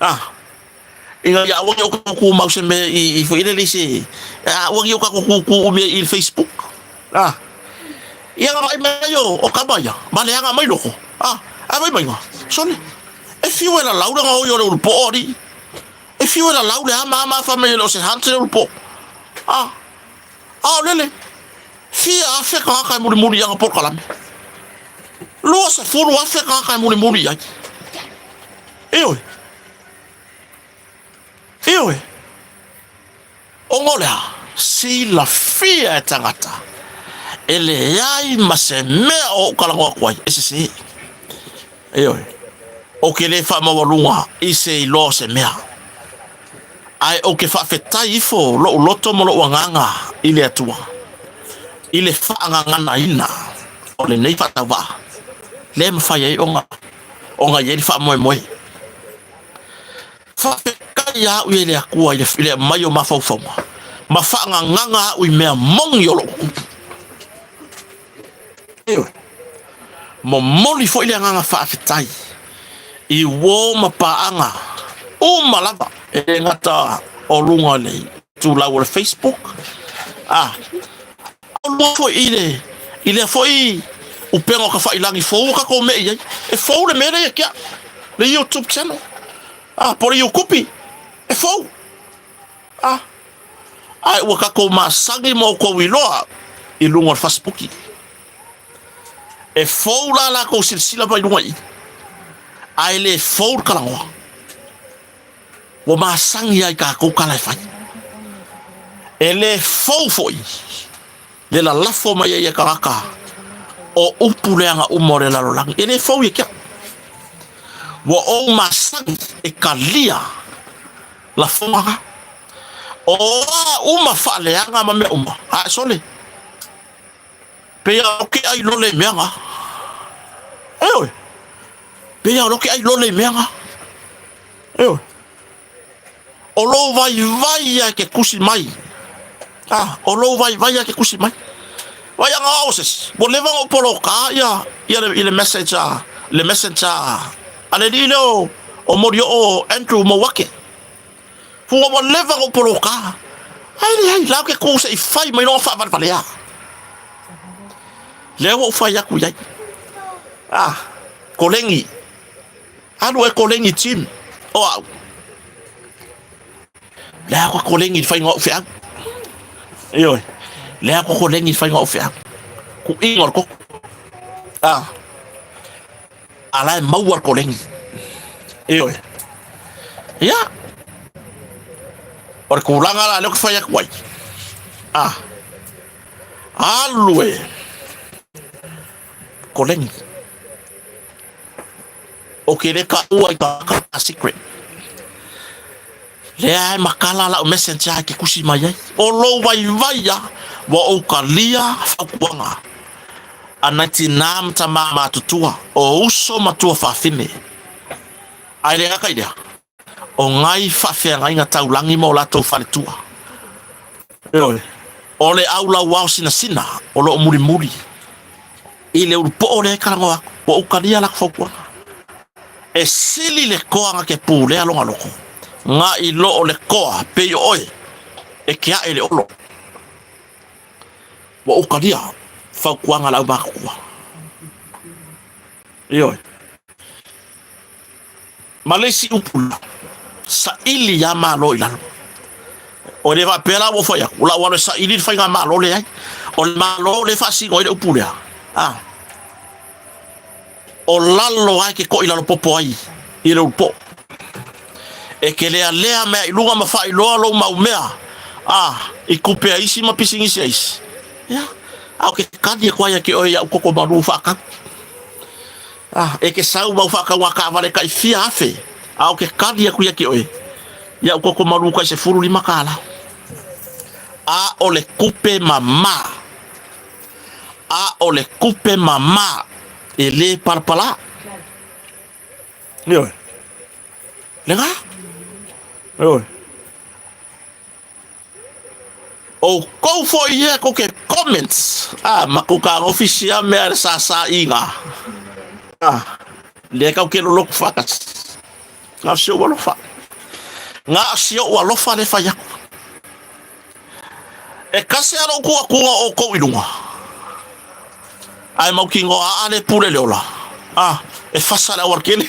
S1: Ah, ina ia aua ne i ou tumau se mea i foi lele i se aua ne i o tatou tutu mea i le Facebook. Ah, ia na vaai mai o, o tama ia, ma leaga mai loko. Ah, a vai mai sole. E fiu e lalau le gaoi o le ulupo alii. E fiu e lalau le ama ama fa mai o se hanse le ulupo. Ah, a o lele. Fia afe tagata e mulimuli i ana polokalame. 20,000 tagata e mulimuli i ai. Ioe. Ioe. Ona o le a? Silafia e tagata, e leai ma se mea o ou talanoa atu ai, e sese. Ioe. Ou te le faamaualuga i se iloa o se mea. Ae ou te faafetai ifo lou loto ma lou agaga i le Atua, i le faagaganaina o lenei faatauvaa, lea e mafai ai ona ona i ai le faamoemoe. Faafetai au i le Atua i le aumai o mafaufauga ma faagagaga au i mea moni o lo o tutupu. Ioe. Momoli foi le agaga faafetai i uo ma paaga uma lava, e le gata o luga o le itulau o le Facebook, a o luga foi i le i lea foi upega o tafailagi fou ua tatou mei i ai. E fou le mea lea ia te au, le YouTube channel, a po o le Youtubi, e fou. A ae ua tatou masani ma outou iloa i luga o le Fasipuki. E fou la latou silasila mai luga i i, ae le fou le talanoa. Ua masani lava i tatou tala e fai. E le fou foi le lalafo mai ai e tagata o upu leaga uma o le lalolagi. E le fou ia te au. Ua ou masani e talia lafoga na. O a uma faaleaga ma mea uma, ae sole. Pei a o ke ai lole i mea na. Ioe. Pei a o ke ai lole i mea na. Ioe. O lou vaivai ia ke kusi mai. Ah, o lou vaivai ia ke kusi mai. Vai anga o se ua leva ona ou poloka ia ia le, i le message a le messenger a le alii lea o, o Molioo Andrew Mouake. Ua ua leva ona ou poloka. Ae leai, la ou te tu se i fai mai lona faavalevalea. Lea ua ou fai atu i ai. Ah, kolegi. Alu e kolegi Jim. O au. Lea ko kolegi i le faiga o au feau. Ioe. Lea ko kolegi i le faiga o au feau. Kuiga o le koko. Ah. A la e maua le kolegi. Ioe. Ia. O le tulaga la lea ou te fai atu ai. Ah. Alu e. Kolegi. O ke le kaʻua i ka secret. Lea e makala lau messenger e ke kusi mai ai. O lou vaivai ia, ua ou kalia fautuaga a nai tinā ma tamā matutua, o uso ma tuafafine. A e le gata i lea, o ngai faafeagaiga taulagi ma o latou faletua. Ioe, o le aulauao sinasina o lo o mulimuli i le ulupoo lea e talanoa atu, ua ou talia latou fautuaga. E sili le toa na ke pulea lona loto, na i lo o le toa pei o oe e keaʻe i le olo. Ua ou talia fautuaga a le aumatutua. Ioe. Ma le isi upu la, saili ia Malo i lalo. O le faapea la ua fai atu, o lau alu e saili le faigamalo leai. O le Malo lea e faasino ai le upu lea. A. O lalo lava e ke toʻi lalo popo ai i le ulupoʻo. E ke lealea mea i luga ma faailoa lou mau mea, a, i kupe a isi ma pisinisi a isi. Ia, a o ke kali atu ai ia te oe iaʻu koko malū faakau. A, e ke sau mau faakau a kaʻawale kai fia afe, a o ke kali atu ia te oe iaʻu koko malū kai $15. A o le kupe mamā. A o le kupe mamā e lē palapalā. Ioe. Lena. Ioe. Outou foi ia ko ke comments. A, ma ko ka ofisi a mea le sa sa inga. A, le kau ke loloku whakas. Ngā si o alofa. Ngā si o alofa le whai aku. E kasi a lou kuakuga o oukou i luga, ae mau kinoa aa le pule le ola, a e fasa le aualakele.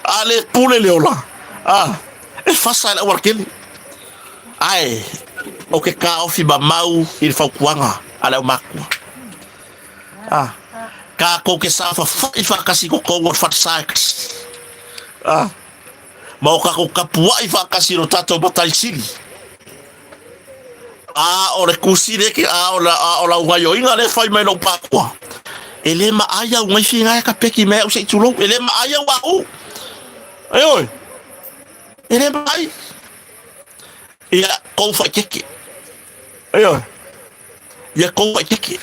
S1: A le pule le ola, a e fasa le aualakele. Ae o ke kaofi mamau i le fautuaga a le aumakua. A kākou ke saofafai faatasi i totonu o le falesa e kasi. A Ma o kakou kapuaʻi faatasi i lo tatou matai sili. A o le kusi le ke a o la a o lau gaioiga le fai mai lou pakua. E le maai au ngai fingae ka peki me au se i tulou. E le maai au au. E oi. E le maai. Ia kou whaikeke. E oi. Ia kou whaikeke.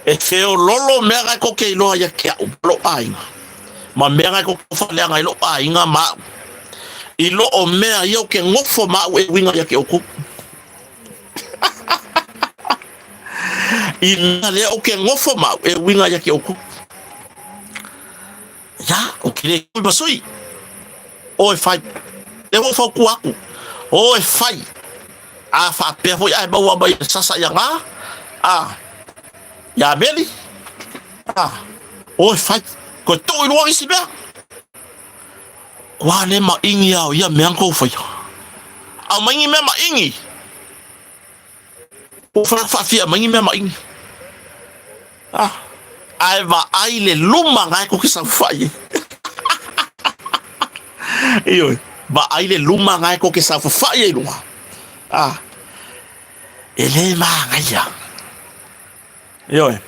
S1: E feololo mea ngai ko ke iloa ia ke a'u ma lo'u aiga, ma mea ngai ko ke faaleaga i lo'u aiga ma a'u, i lo o mea ia o ke gofo ma a'u e uiga ia ke oukou. I mea lea ou ke gofo ma au e uiga ia te outou. Ia, ou te le kui ma sui. O e fai. Lea ua ou fautua atu. O e fai. A faapea foi a e maua mai e sasa ia gā, a, ia Meli, a, o e fai. Koe tuu i luga isi mea. Kua le maʻigi a o ia mea na kou faia. A maigi mea maʻigi. Ua fai faafia maigi mea maʻigi. Ah, ae vaai le luma na e kou ke saofai ai. Ioe, vaai le luma na e kou ke saofai ai luga. Ah, e le manaia. Ioe.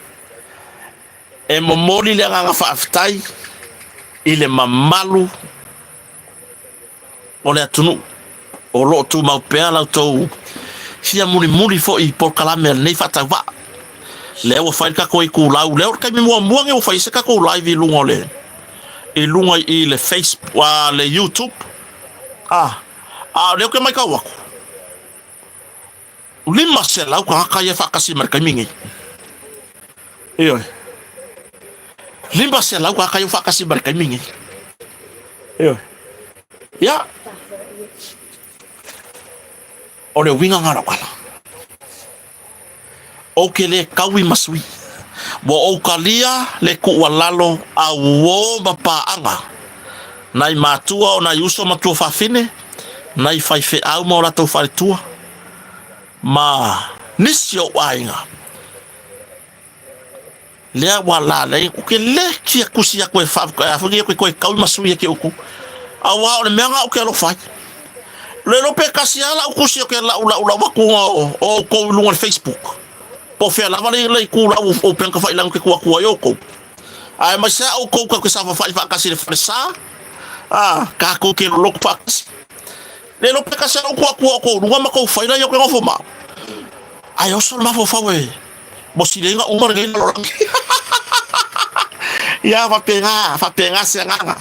S1: E momoli le agaga faafetai i le mamalu o le atunuu o lo o tumau pea la outou fia mulimuli foi i polokalame a lenei faatauvaa. Lea ua fai le tatou itulau, lea o le taimi muamua lenei ua fai ai se tatou live i luga o le i luga i le Facebook, le YouTube. A, a o lea ou te matau atu, 500 tagata ia e faatasi mai i le taimi lenei. Ioe. 500 tagata ia ua faatasi mai i le taimi lenei. Ioe. Ia. O le uiga lena o lau tala. Ou ke le kaui ma sui. Ua ou kalia le tuualalo a uō ma paaga, nai matua o nai uso ma tuafafine, nai faifeau ma o latou faletua, ma nisi o ou aiga. Lea ua lalai ou ke le fia tusi atu e faafetai a foi nei ou ke toe kaui ma sui ia te outou. Auā o le mea na ou ke alofa ai. Le iloa pe tasi lava lau tusi ou te laulaulau atu o outou i luga o le Facebook. Po o fea lava le le itu lau o upega tafailagi ou te tuu atu ai outou. Ae aemaise lava outou tatou te saofafai faatasi i le falesa, a, tatou te lolotu faatasi. Le iloa pe tasi lava lou tuu atu o outou i luga ma tou faila ia ou te nofo ma au. Ae oso le mafaufau e Mo sileiga uma lenei lalolagi. Ia faapena, faapena se agaga.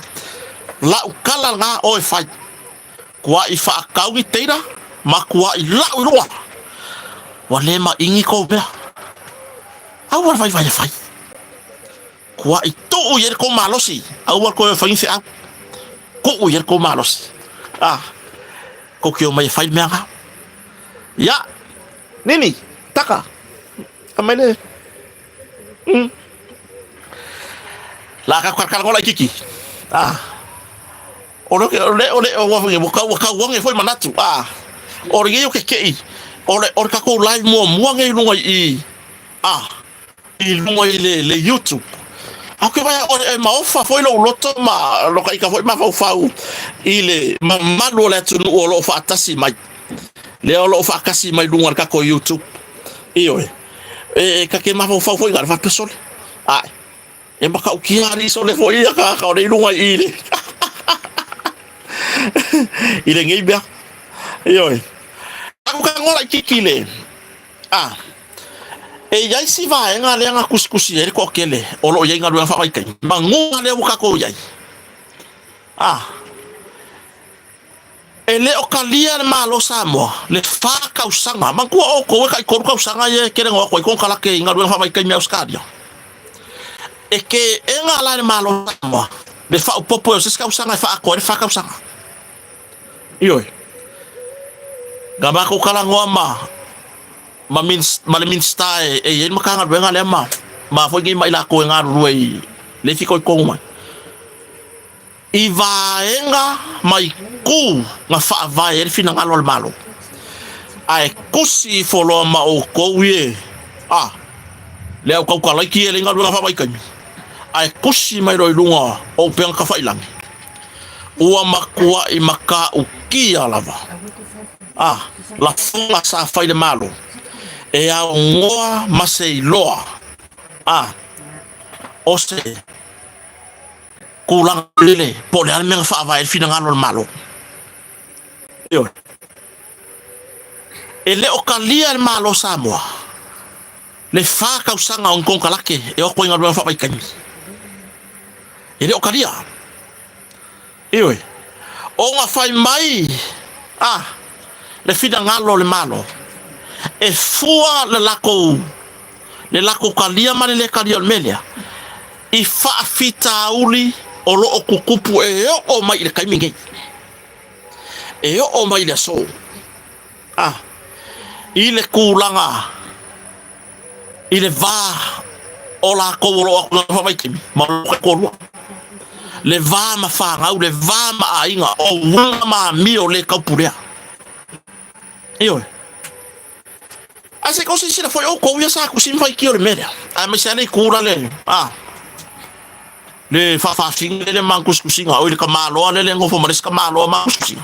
S1: Lau kala lena oe fai. Kuaʻi faakau ni teira ma kuaʻi lau i luga. Ua le maʻigi kou mea. Aua le vaivai e fai. Kuaʻi tuu i ai le kou malosi. Aua le toe fai ni feau. Tuu i ai le kou malosi. Ah, kou te omai e fai le mea lena. Ia, Nini, taka, aumai le... Mm. La ka ka ngola kiki. Ah. O le o le o le o wa ua kau kau wange foi manatu. Ah. O le o ke kei. O le o le kakou live muamua nge i lunga i ah i luga i le, le YouTube. A ke vai o e maofa foi lou loto ma lo ka ika foi mafaufau i le mamalu o le atunuu o loo faatasi mai. Lea o loo faakasi mai luga o le tatou YouTube. Ioe. E, e ka ke mafaufau foi ngā le faapea sole. Ae. E matautia alii sole foi ia ka ka o le i luga i le i lenei mea. Ioe. Aku ka ngola i kiki le A, e i ai si vaega lea na tusitusi ai le toatele o lo o i ai galuega faavaitaimi, manu lea ua tatou i ai. A, e le o talia e le Malo o Samoa le fa tausaga, manatua outou e taitolu tausaga ia e talanoa atu ai konekarate i galuega faavaitaimi i Ausetalia. E teena la e le Malo o Samoa le faaopoopo o se isi tausaga e faaatoa ai le fa tausaga. Ioe. Na matou talanoa ma ma ma le Minisita e, e i ai le Matagaluega lea ma ma foi nei ma i latou e galulue i le fitoitonu mai. I vaega ma itu na faavae ai le finagalo a le Malo. Ae tusi ifo loa ma outou ie, a, le au tautalaiti ia e leai galuega faavaitaimi, ae tusi mai loa i luga o upega tafailagi. Ua matuai matautia lava a lafoga sa fai le Malo e aunoa ma se iloa a o se tulaga lele po o le a le mea na faavae ai le finagalo o le Malo. Ioe. E le o talia e le Malo o Samoa le fa tausaga o ni konekarate e o atu ai i galuega faavaitaimi. E le o talia. Ioe. Ona fai mai a le finagalo o le Malo e fua le latou Le latou talia ma le le talia o le mea lea, i faafitauli o lo o tutupu e oo mai i le taimi nei, e oo mai i le aso, a, i le tulaga i le va o latou o lo o atu faavaitaimi ma o latou toalua, le va ma fanau, le va ma aiga, o uiga ma amio le taupulea. Ioe. Ae se i tou silasila foi outou ia sa tusi ma faitio i le mea lea, aemaise lava le itu la le, a, le faafafine lele ma tusitusiga, oi le tamaloa lele e nofo ma le isi tamaloa ma tusitusiga.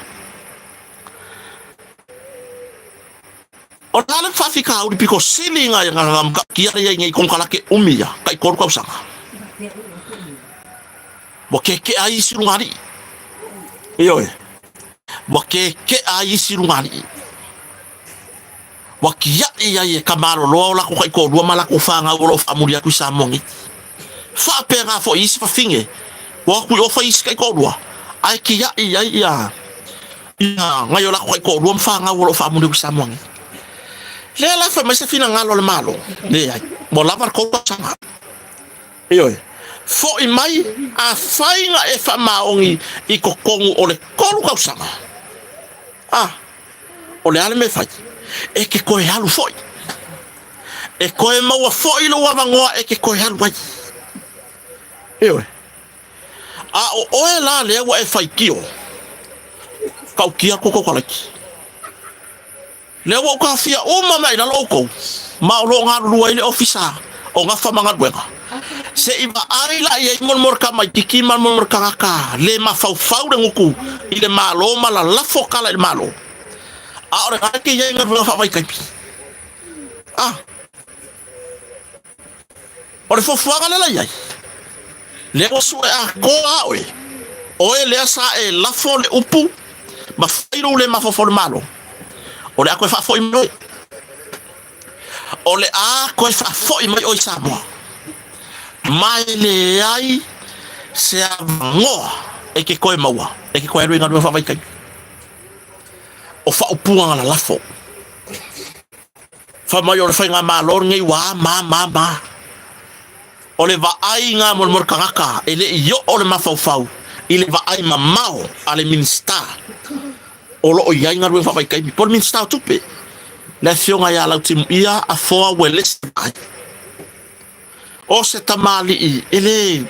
S1: O le a le faafitauli pito sili na matautia lea i ai nei konekarate umi ia, tai 3 tausaga. Ua keke'a ai isi lugalii. Ioe. Ua keke'a ai isi lugalii. Ua kiaʻi ai e Kamaloloa o latou taitoalua ma latou fanau o lo o faamuli atu i Samoa nei. Faapena foi i isi fafine ua o atu i o fai isi taitoalua ae kiaʻi ai ia ia nai o latou taitoalua ma fanau o lo o faamuli atu i Samoa nei. Lea la fai mai se finagalo a le Malo, leai, ua lava le tou tausaga. Ioe, foi mai, afai na e faamaoni i totonu o le 3 tausaga. A, o le a le mea e fai? E te toe alu foi. E toe maua foi lou avanoa e te toe alu ai. Ioe. A o oe la lea ua e faitio, tautia tou tautalaiti. Lea ua ou taofia uma mai i lalo outou, ma o lo o galulue ai le Ofisa o Gafa ma Galuega. Se i vaai la i ai mo le tamaititi ma mo le tagata le mafaufau le gutu i le Malo ma lalafo tala i le Malo. A o lena e te i ai i galuega faavaitaimi. A. O le fuafuaga lea la i ai, lea ua sue atoa lava oe, oe lea sa e lafo le upu ma fai lou le mafaufau i le Malo, o le a toe faafoi mai oe. O le a toe faafoi mai oe i Samoa. Ma e leai se avanoa e te toe maua, e te toe alu i galuega faavaitaimi. O faaupuga na lalafo. Fai mai o le faigamalo lenei ua ma ma ma. O le vaaiga mo le tagata e le i oo le mafaufau i le vaai mamao a le Minisita o lo o i ai galuega faavaitaimi, po o le Minisita o Tupe, le Afioga ia Lautimuia Afoa Uelese Vaai. O se tamalii e le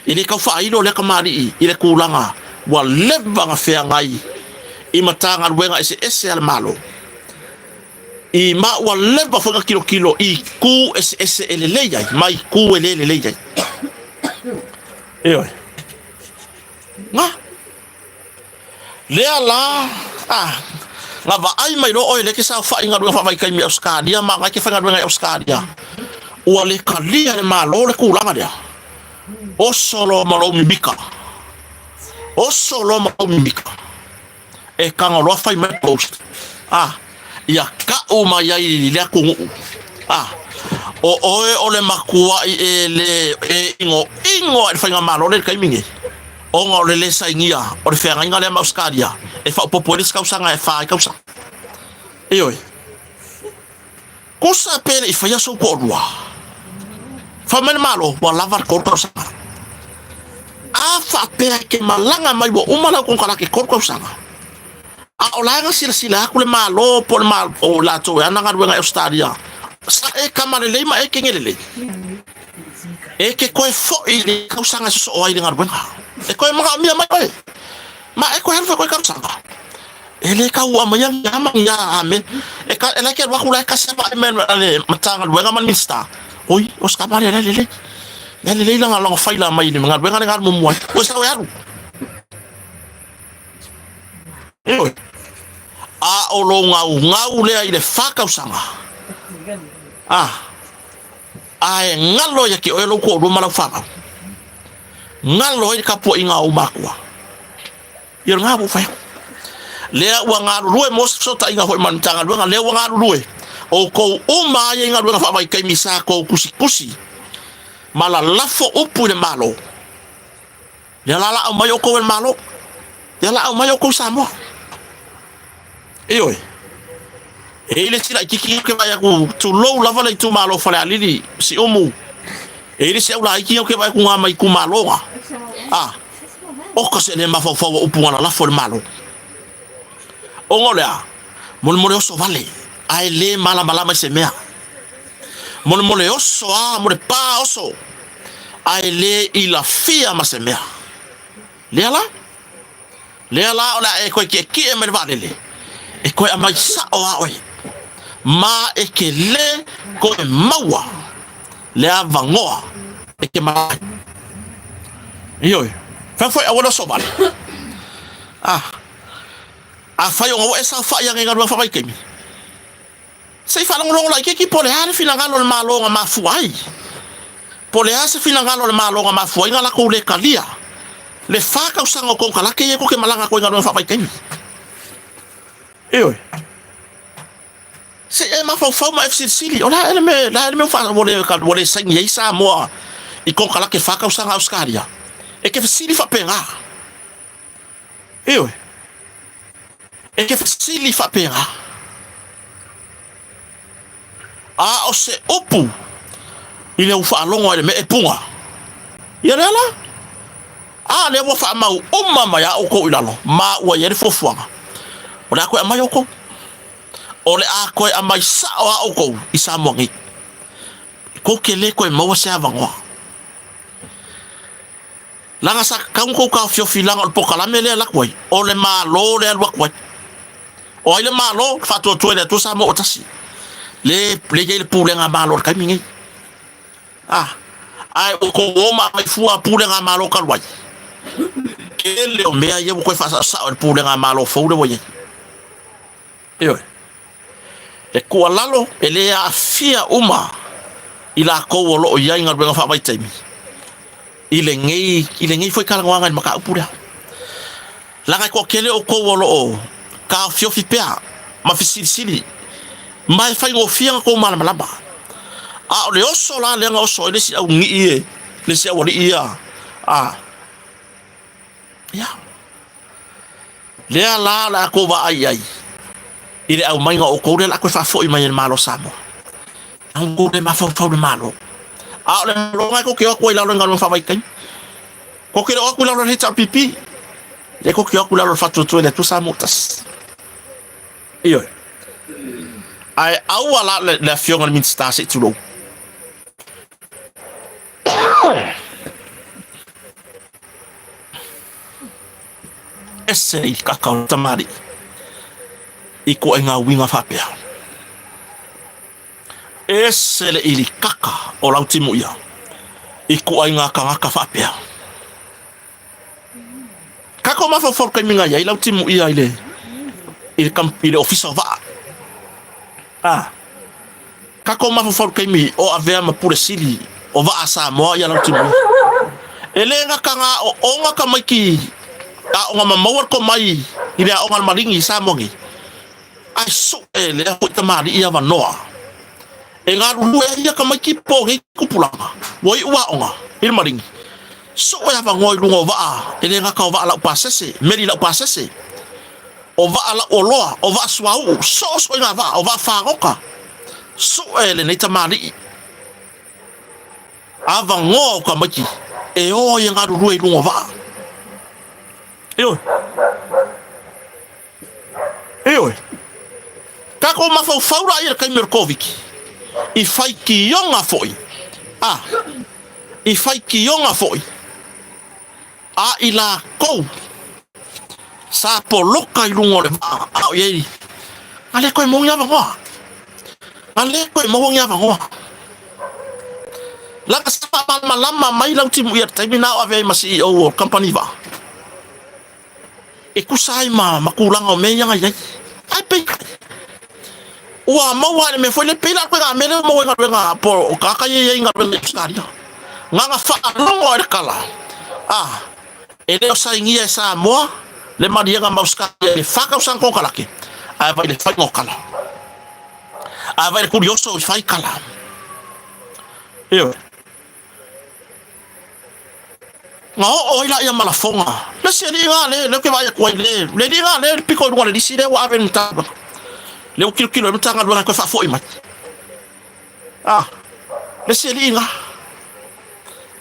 S1: e le tau faailo lea tamalii i le tulaga ua leva ona feagai i Matagaluega eseese a le Malo. I ma ua leva foi ona tilotilo i itu eseese e lelei ai ma itu e le lelei ai. Ioe. Na. Lea la, a, na vaai mai loa oe lea e te saofai i galuega faavaitaimi i Ausetalia ma na e te faigaluega i Ausetalia, ua le talia e le Malo le tulaga lea. Oso loa ma lou mimika. Oso loa ma lou mimika. E tago loa fai mai post. A, ia ka'u mai ai i le atunuu. A, o oe o le matua'i e le e igoigo ai le faigamalo lea i le taimi nei, ona o le le sainia o le feagaiga lea ma Ausetalia e faaopoopo ai le isi tausaga e fa ai tausaga. Ioe. Tusa pe le i faia sou toalua. Fai mai le Malo, ua lava le 3 tausaga. A faapea e te malaga mai ua uma lau konekarate 3 tausaga, a o la e na silasila atu le Malo po o le Malo o latou e ana galuega i Ausetalia, sa e kama lelei ma e kege lelei, e te toe foi i le tausaga e sosoo ai i le galuega. E toe manaomia mai oe, ma e toe alu foi koe tausaga. E le tau aumaia ni a ma ni a mea. E ka, e like e alu atu la e tasi a vaai mai a le Matagaluega ma le Minisita, oi, o se tama lea la e lelei. La e lelei lana, lana faila mai i le galuega lea na alu muamua ai. Ua sau e alu. Ioe. A o lou gaugau lea i le fa tausaga, a, a e galo ia te oe lou toalua ma lau fanau, galo ai le tapuaiga a ou matua. Ia lena ua ou fai atu. Lea ua galulue mo se fesootaiga foi ma le Matagaluega, lea ua galulue outou uma lava ia i galuega faavaitaimi sa tou tusitusi ma lalafo upu i le Malo. Lea la la aumai outou e le Malo. Lea la aumai outou i Samoa. Ioe. E i le isi laititi ou te vaai atu, tulou lava le itumalo o Falealili, Siumu. E i le isi au laiti ou te vaai atu na mai itumalo na. A, oka se le mafaufau o upu na lalafo e le Malo. Ona o le a? Molemole oso vale, ae le malamalama i se mea. Molemole oso a, mo le pa oso, ae le ilafia ma se mea. Lea la? Lea la o le a e toe tietie mai le vaalele, e toe aumai sao lava oe, ma e te le toe maua le avanoa e te malaga ai. Ioe, fai foi aua le oso vale. Ah, afai ona ua e saofai ane i galuega faavaitaimi, Se i faalogologo laitiiti po o le a le finagalo o le Malo na mafua ai, po o le a se finagalo o le Malo na mafua ai na latou le talia le fa tausaga o konekarate ia tou te malaga atu ai i galuega faavaitaimi. Ioe. Se i e mafaufau ma e fesilisili, o le a ea le mea, le a ea le mea ua le, ua le saini ai Samoa i konekarate fa tausaga a Ausetalia? E te fesili faapena. Ioe. E te fesili faapena. A o se upu i le ufaalogo ai le mea e puga. Ia lea la. A lea ua faamau uma mai a outou i lalo, ma ua i ai le fuafuaga. O le a toe aumai outou. O le a toe aumai sao a outou i Samoa nei. Tou te le toe maua se avanoa. Leaga sa tatau ona tou taofiofi leaga o le polokalame lea e alu atu ai, o le Malo lea e alu atu ai. O ai le Malo? Le Faatuatua i le Atua Samoa ua tasi. Le le i ai le pulega a Malo i le taimi nei. A, ae ua tou o ma aumai fua pulega a Malo talu ai. Tele o mea ia ua toe faasaosao e le pulega a Malo fou lea ua i ai. Ioe. Le tuualalo, e le aafia uma i latou o lo o i ai galuega faavaitaimi i lenei, i lenei foi talanoaga i le mataupu lea. Leaga e toatele outou o lo o taofiofi pea ma fesilisili ma e faigofie ona tou malamalama. A o le oso la lea na oso ai le isi aunii e, le isi aualii ia, a, ia. Lea la o le a tou vaai i ai i le aumaiga o outou lea o le a toe faafoi mai e le Malo o Samoa. A outou le mafaufau i le Malo. A o le Malo lena tou te o atu ai i lalo i galuega faavaitaimi. Tou te le o atu i lalo i le HRPP. Lea tou te o atu i lalo i le Faatuatua i le Atua Samoa ua tasi. Ioe. Ae aua la le afioga i le Minisita se i tulou. Ese i kaka o tamalii i koe ngā uiga faapea. Ese le ili kaka o lau timu ia i kuai ngā kangaka faapea. Kako mafaufau taimi nga iai lau timu ia i le i le, i le ofisa o vaa. Ah. Kako mafaufau taimi o avea ma pule sili o vaa Samoa ia lau timu. E le ngaka ngā o onga ka maiki a onga mamaua le komai i le aoga le malingi i Samoa nei. Ai suʻe lea foi tamalii avanoa e galulue ai ia tamaiti po o nei tupulaga ua iu aoga i le maligi. Suʻe avanoa i luga o vaa e le gata o vaa laupasese, meli laupasese, o vaa lauoloa, o vaa suauu, so o se ituaiga vaa, o vaa fagota. Suʻe lenei tamalii avanoa o tamaiti e o ai e galulue i luga o vaa. Ioe. Ioe. Tatou mafaufau la ia i le taimi o le Koviti, i faitioga foi, a, i faitioga foi a i latou sa poloka i luga o le vaa a o i ai, a le toe maua ni avanoa. A le toe maua ni avanoa. Leaga sa faamalamalama mai lau timu ia i le taimi na o ave ai ma CEO o le kamupani vaa. E tusa ai ma, ma tulaga o mea ia na i ai. Ae peitai, ua maua i le mea foi lea, pei la koe mea lea ua maua i galuega po o tagata ia e i ai i galuega i Ausetalia. Na ona faalogo lava i le tala, a, e le o sainia e Samoa le maliega ma Ausetalia i le fa tausaga konekarate, ae vaai i le faiga o tala. Ae vaai i le kurioso i fai tala. Ioe. Na oo ai laia ma lafoga. Le isi alii lena lea, lea ou te vaai atu ai, le, le alii lena lea e pito i luga o le lisi lea ua ave i le Matagaluega. Lea ua tilotilo ai le Matagaluega e toe faafoi mai. A, le isi alii na.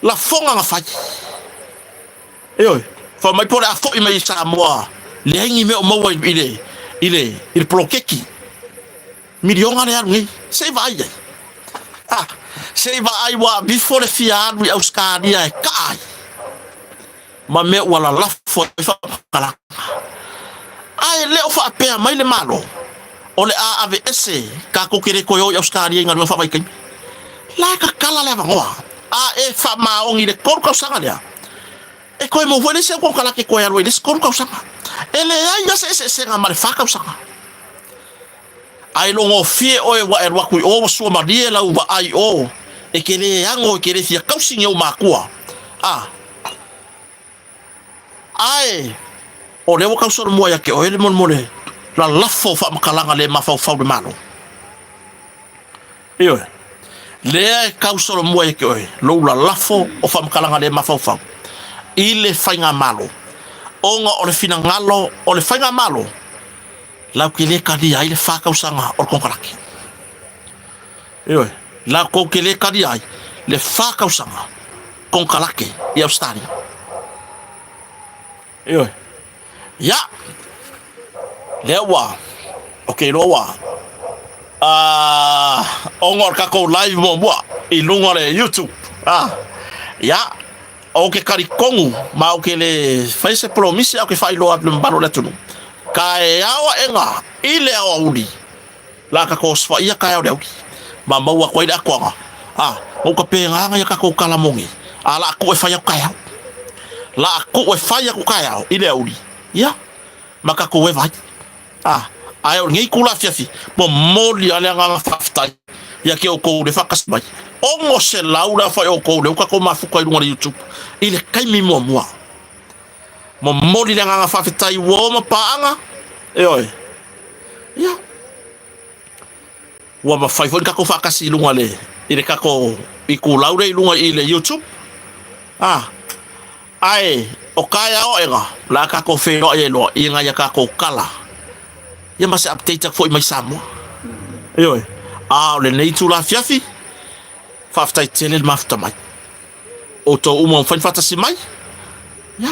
S1: Lafoga na fai. Ioe, fai mai po o le a foi mai i Samoa, leai ni mea o maua i le, i le, i le poloketi. Miliona le alu nei. Se i vaai ai. A, se i vaai ua avifo le fia alu i Ausetalia e kaa ai. Ma mea ua lalafo ai faamatalaga. A e le o faapea mai le Malo, o le a aveese tatou te le toe o i Ausetalia i galuega faavaitaimi. La e tatala le avanoa, a e faamaoni i le 3 tausaga lea, e toe maua foi le isi au konekarate e toe alu ai i le isi 3 tausaga. E leai lava se eseesega ma le 4 tausaga. Ae logofie oe ua e alu atu i o ua sua malie lau vaai i o, e te le ano e te le fia tausi ni ou matua. A. Ae o lea ua tau solomua ia te oe le molemole lalafo o faamatalaga le mafaufau le Malo. Ioe. Lea e tau solomua ia te oe lou lalafo o faamatalaga le mafaufau i le faigamalo, ona o le finagalo o le faigamalo latou te le talia ai le fa tausaga o le konekarate. Ioe, latou te le talia ai le fa tausaga konekarate i Ausetalia. Ioe. Ia, lea ua, ou te iloa ua, ona o le tatou live muamua i luga o le YouTube. Ia, Ou te talitonu ma ou te le fai se polomisi ae ou te faailoa atu i le mamalu o le atunuu, taeao aʻega i le aoauli la tatou osofaia taeao le auli ma maua atu ai le atoaga a na uta pena na ia tatou tala moni a la tuu e fai atu taeao la tuu e fai atu taeao i le auli ia ma tatou eva ai. A, ae o lenei itula afiafi, momoli lava le agaga faafetai ia te outou le faatasi mai. 600 le aofai o outou lea ua tatou mafuta i luga o le YouTube i le taimi muamua. Momoli le agaga faafetai ua o ma paaga, ioe. Ia, ua mafai foi ona tatou faatasi i luga le, i le tatou itulau lea i luga i le YouTube. A, Ae o taeao aʻega o le a tatou feiloai ai loa i nai a tatou tala ia ma se update atu foi mai Samoa. Ioe, a o lenei itula afiafi, faafetai tele le mafuta mai. Outou uma ua mafai ona faatasi mai, ia,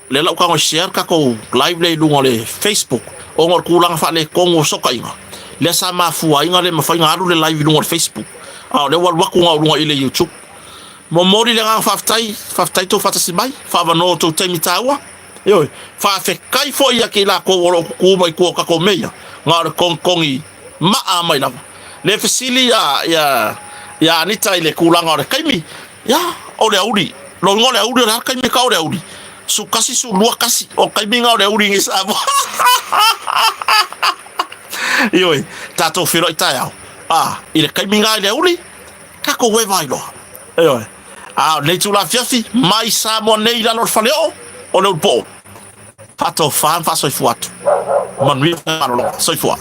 S1: lea la ua tago e share le tatou live lea i luga o le Facebook ona o le tulaga faaletonu o fesootaiga lea sa mafua ai ona le mafai ona alu le live i luga o le Facebook, a o lea ua alu atu na o luga i le YouTube. Momoli le agaga faafetai, faafetai tou faatasi mai, faavanoa o tou taimi taua. Ioe, faafetai foi ia ki lakou o lo o kuku mai tua o tatou meia, na o le kogikogi maa mai lava. Le fesili ia, ia, ia Anita i le tulaga o le taimi, ia, o le auli, loiga o le auli o le a le taimi e tau o le auli? Su kasi, su lua kasi, o taimi na o le auli i Samoa. Ioe, tatou feiloai taeao, a, i le taimi na i le auli, Tatou eva ai loa. Ioe. A o lenei itula afiafi, mai Samoa nei i lalo o le faleoo o le Ulupoo. Faatofa ma faasoifua atu. Manuia malologa. Soifua.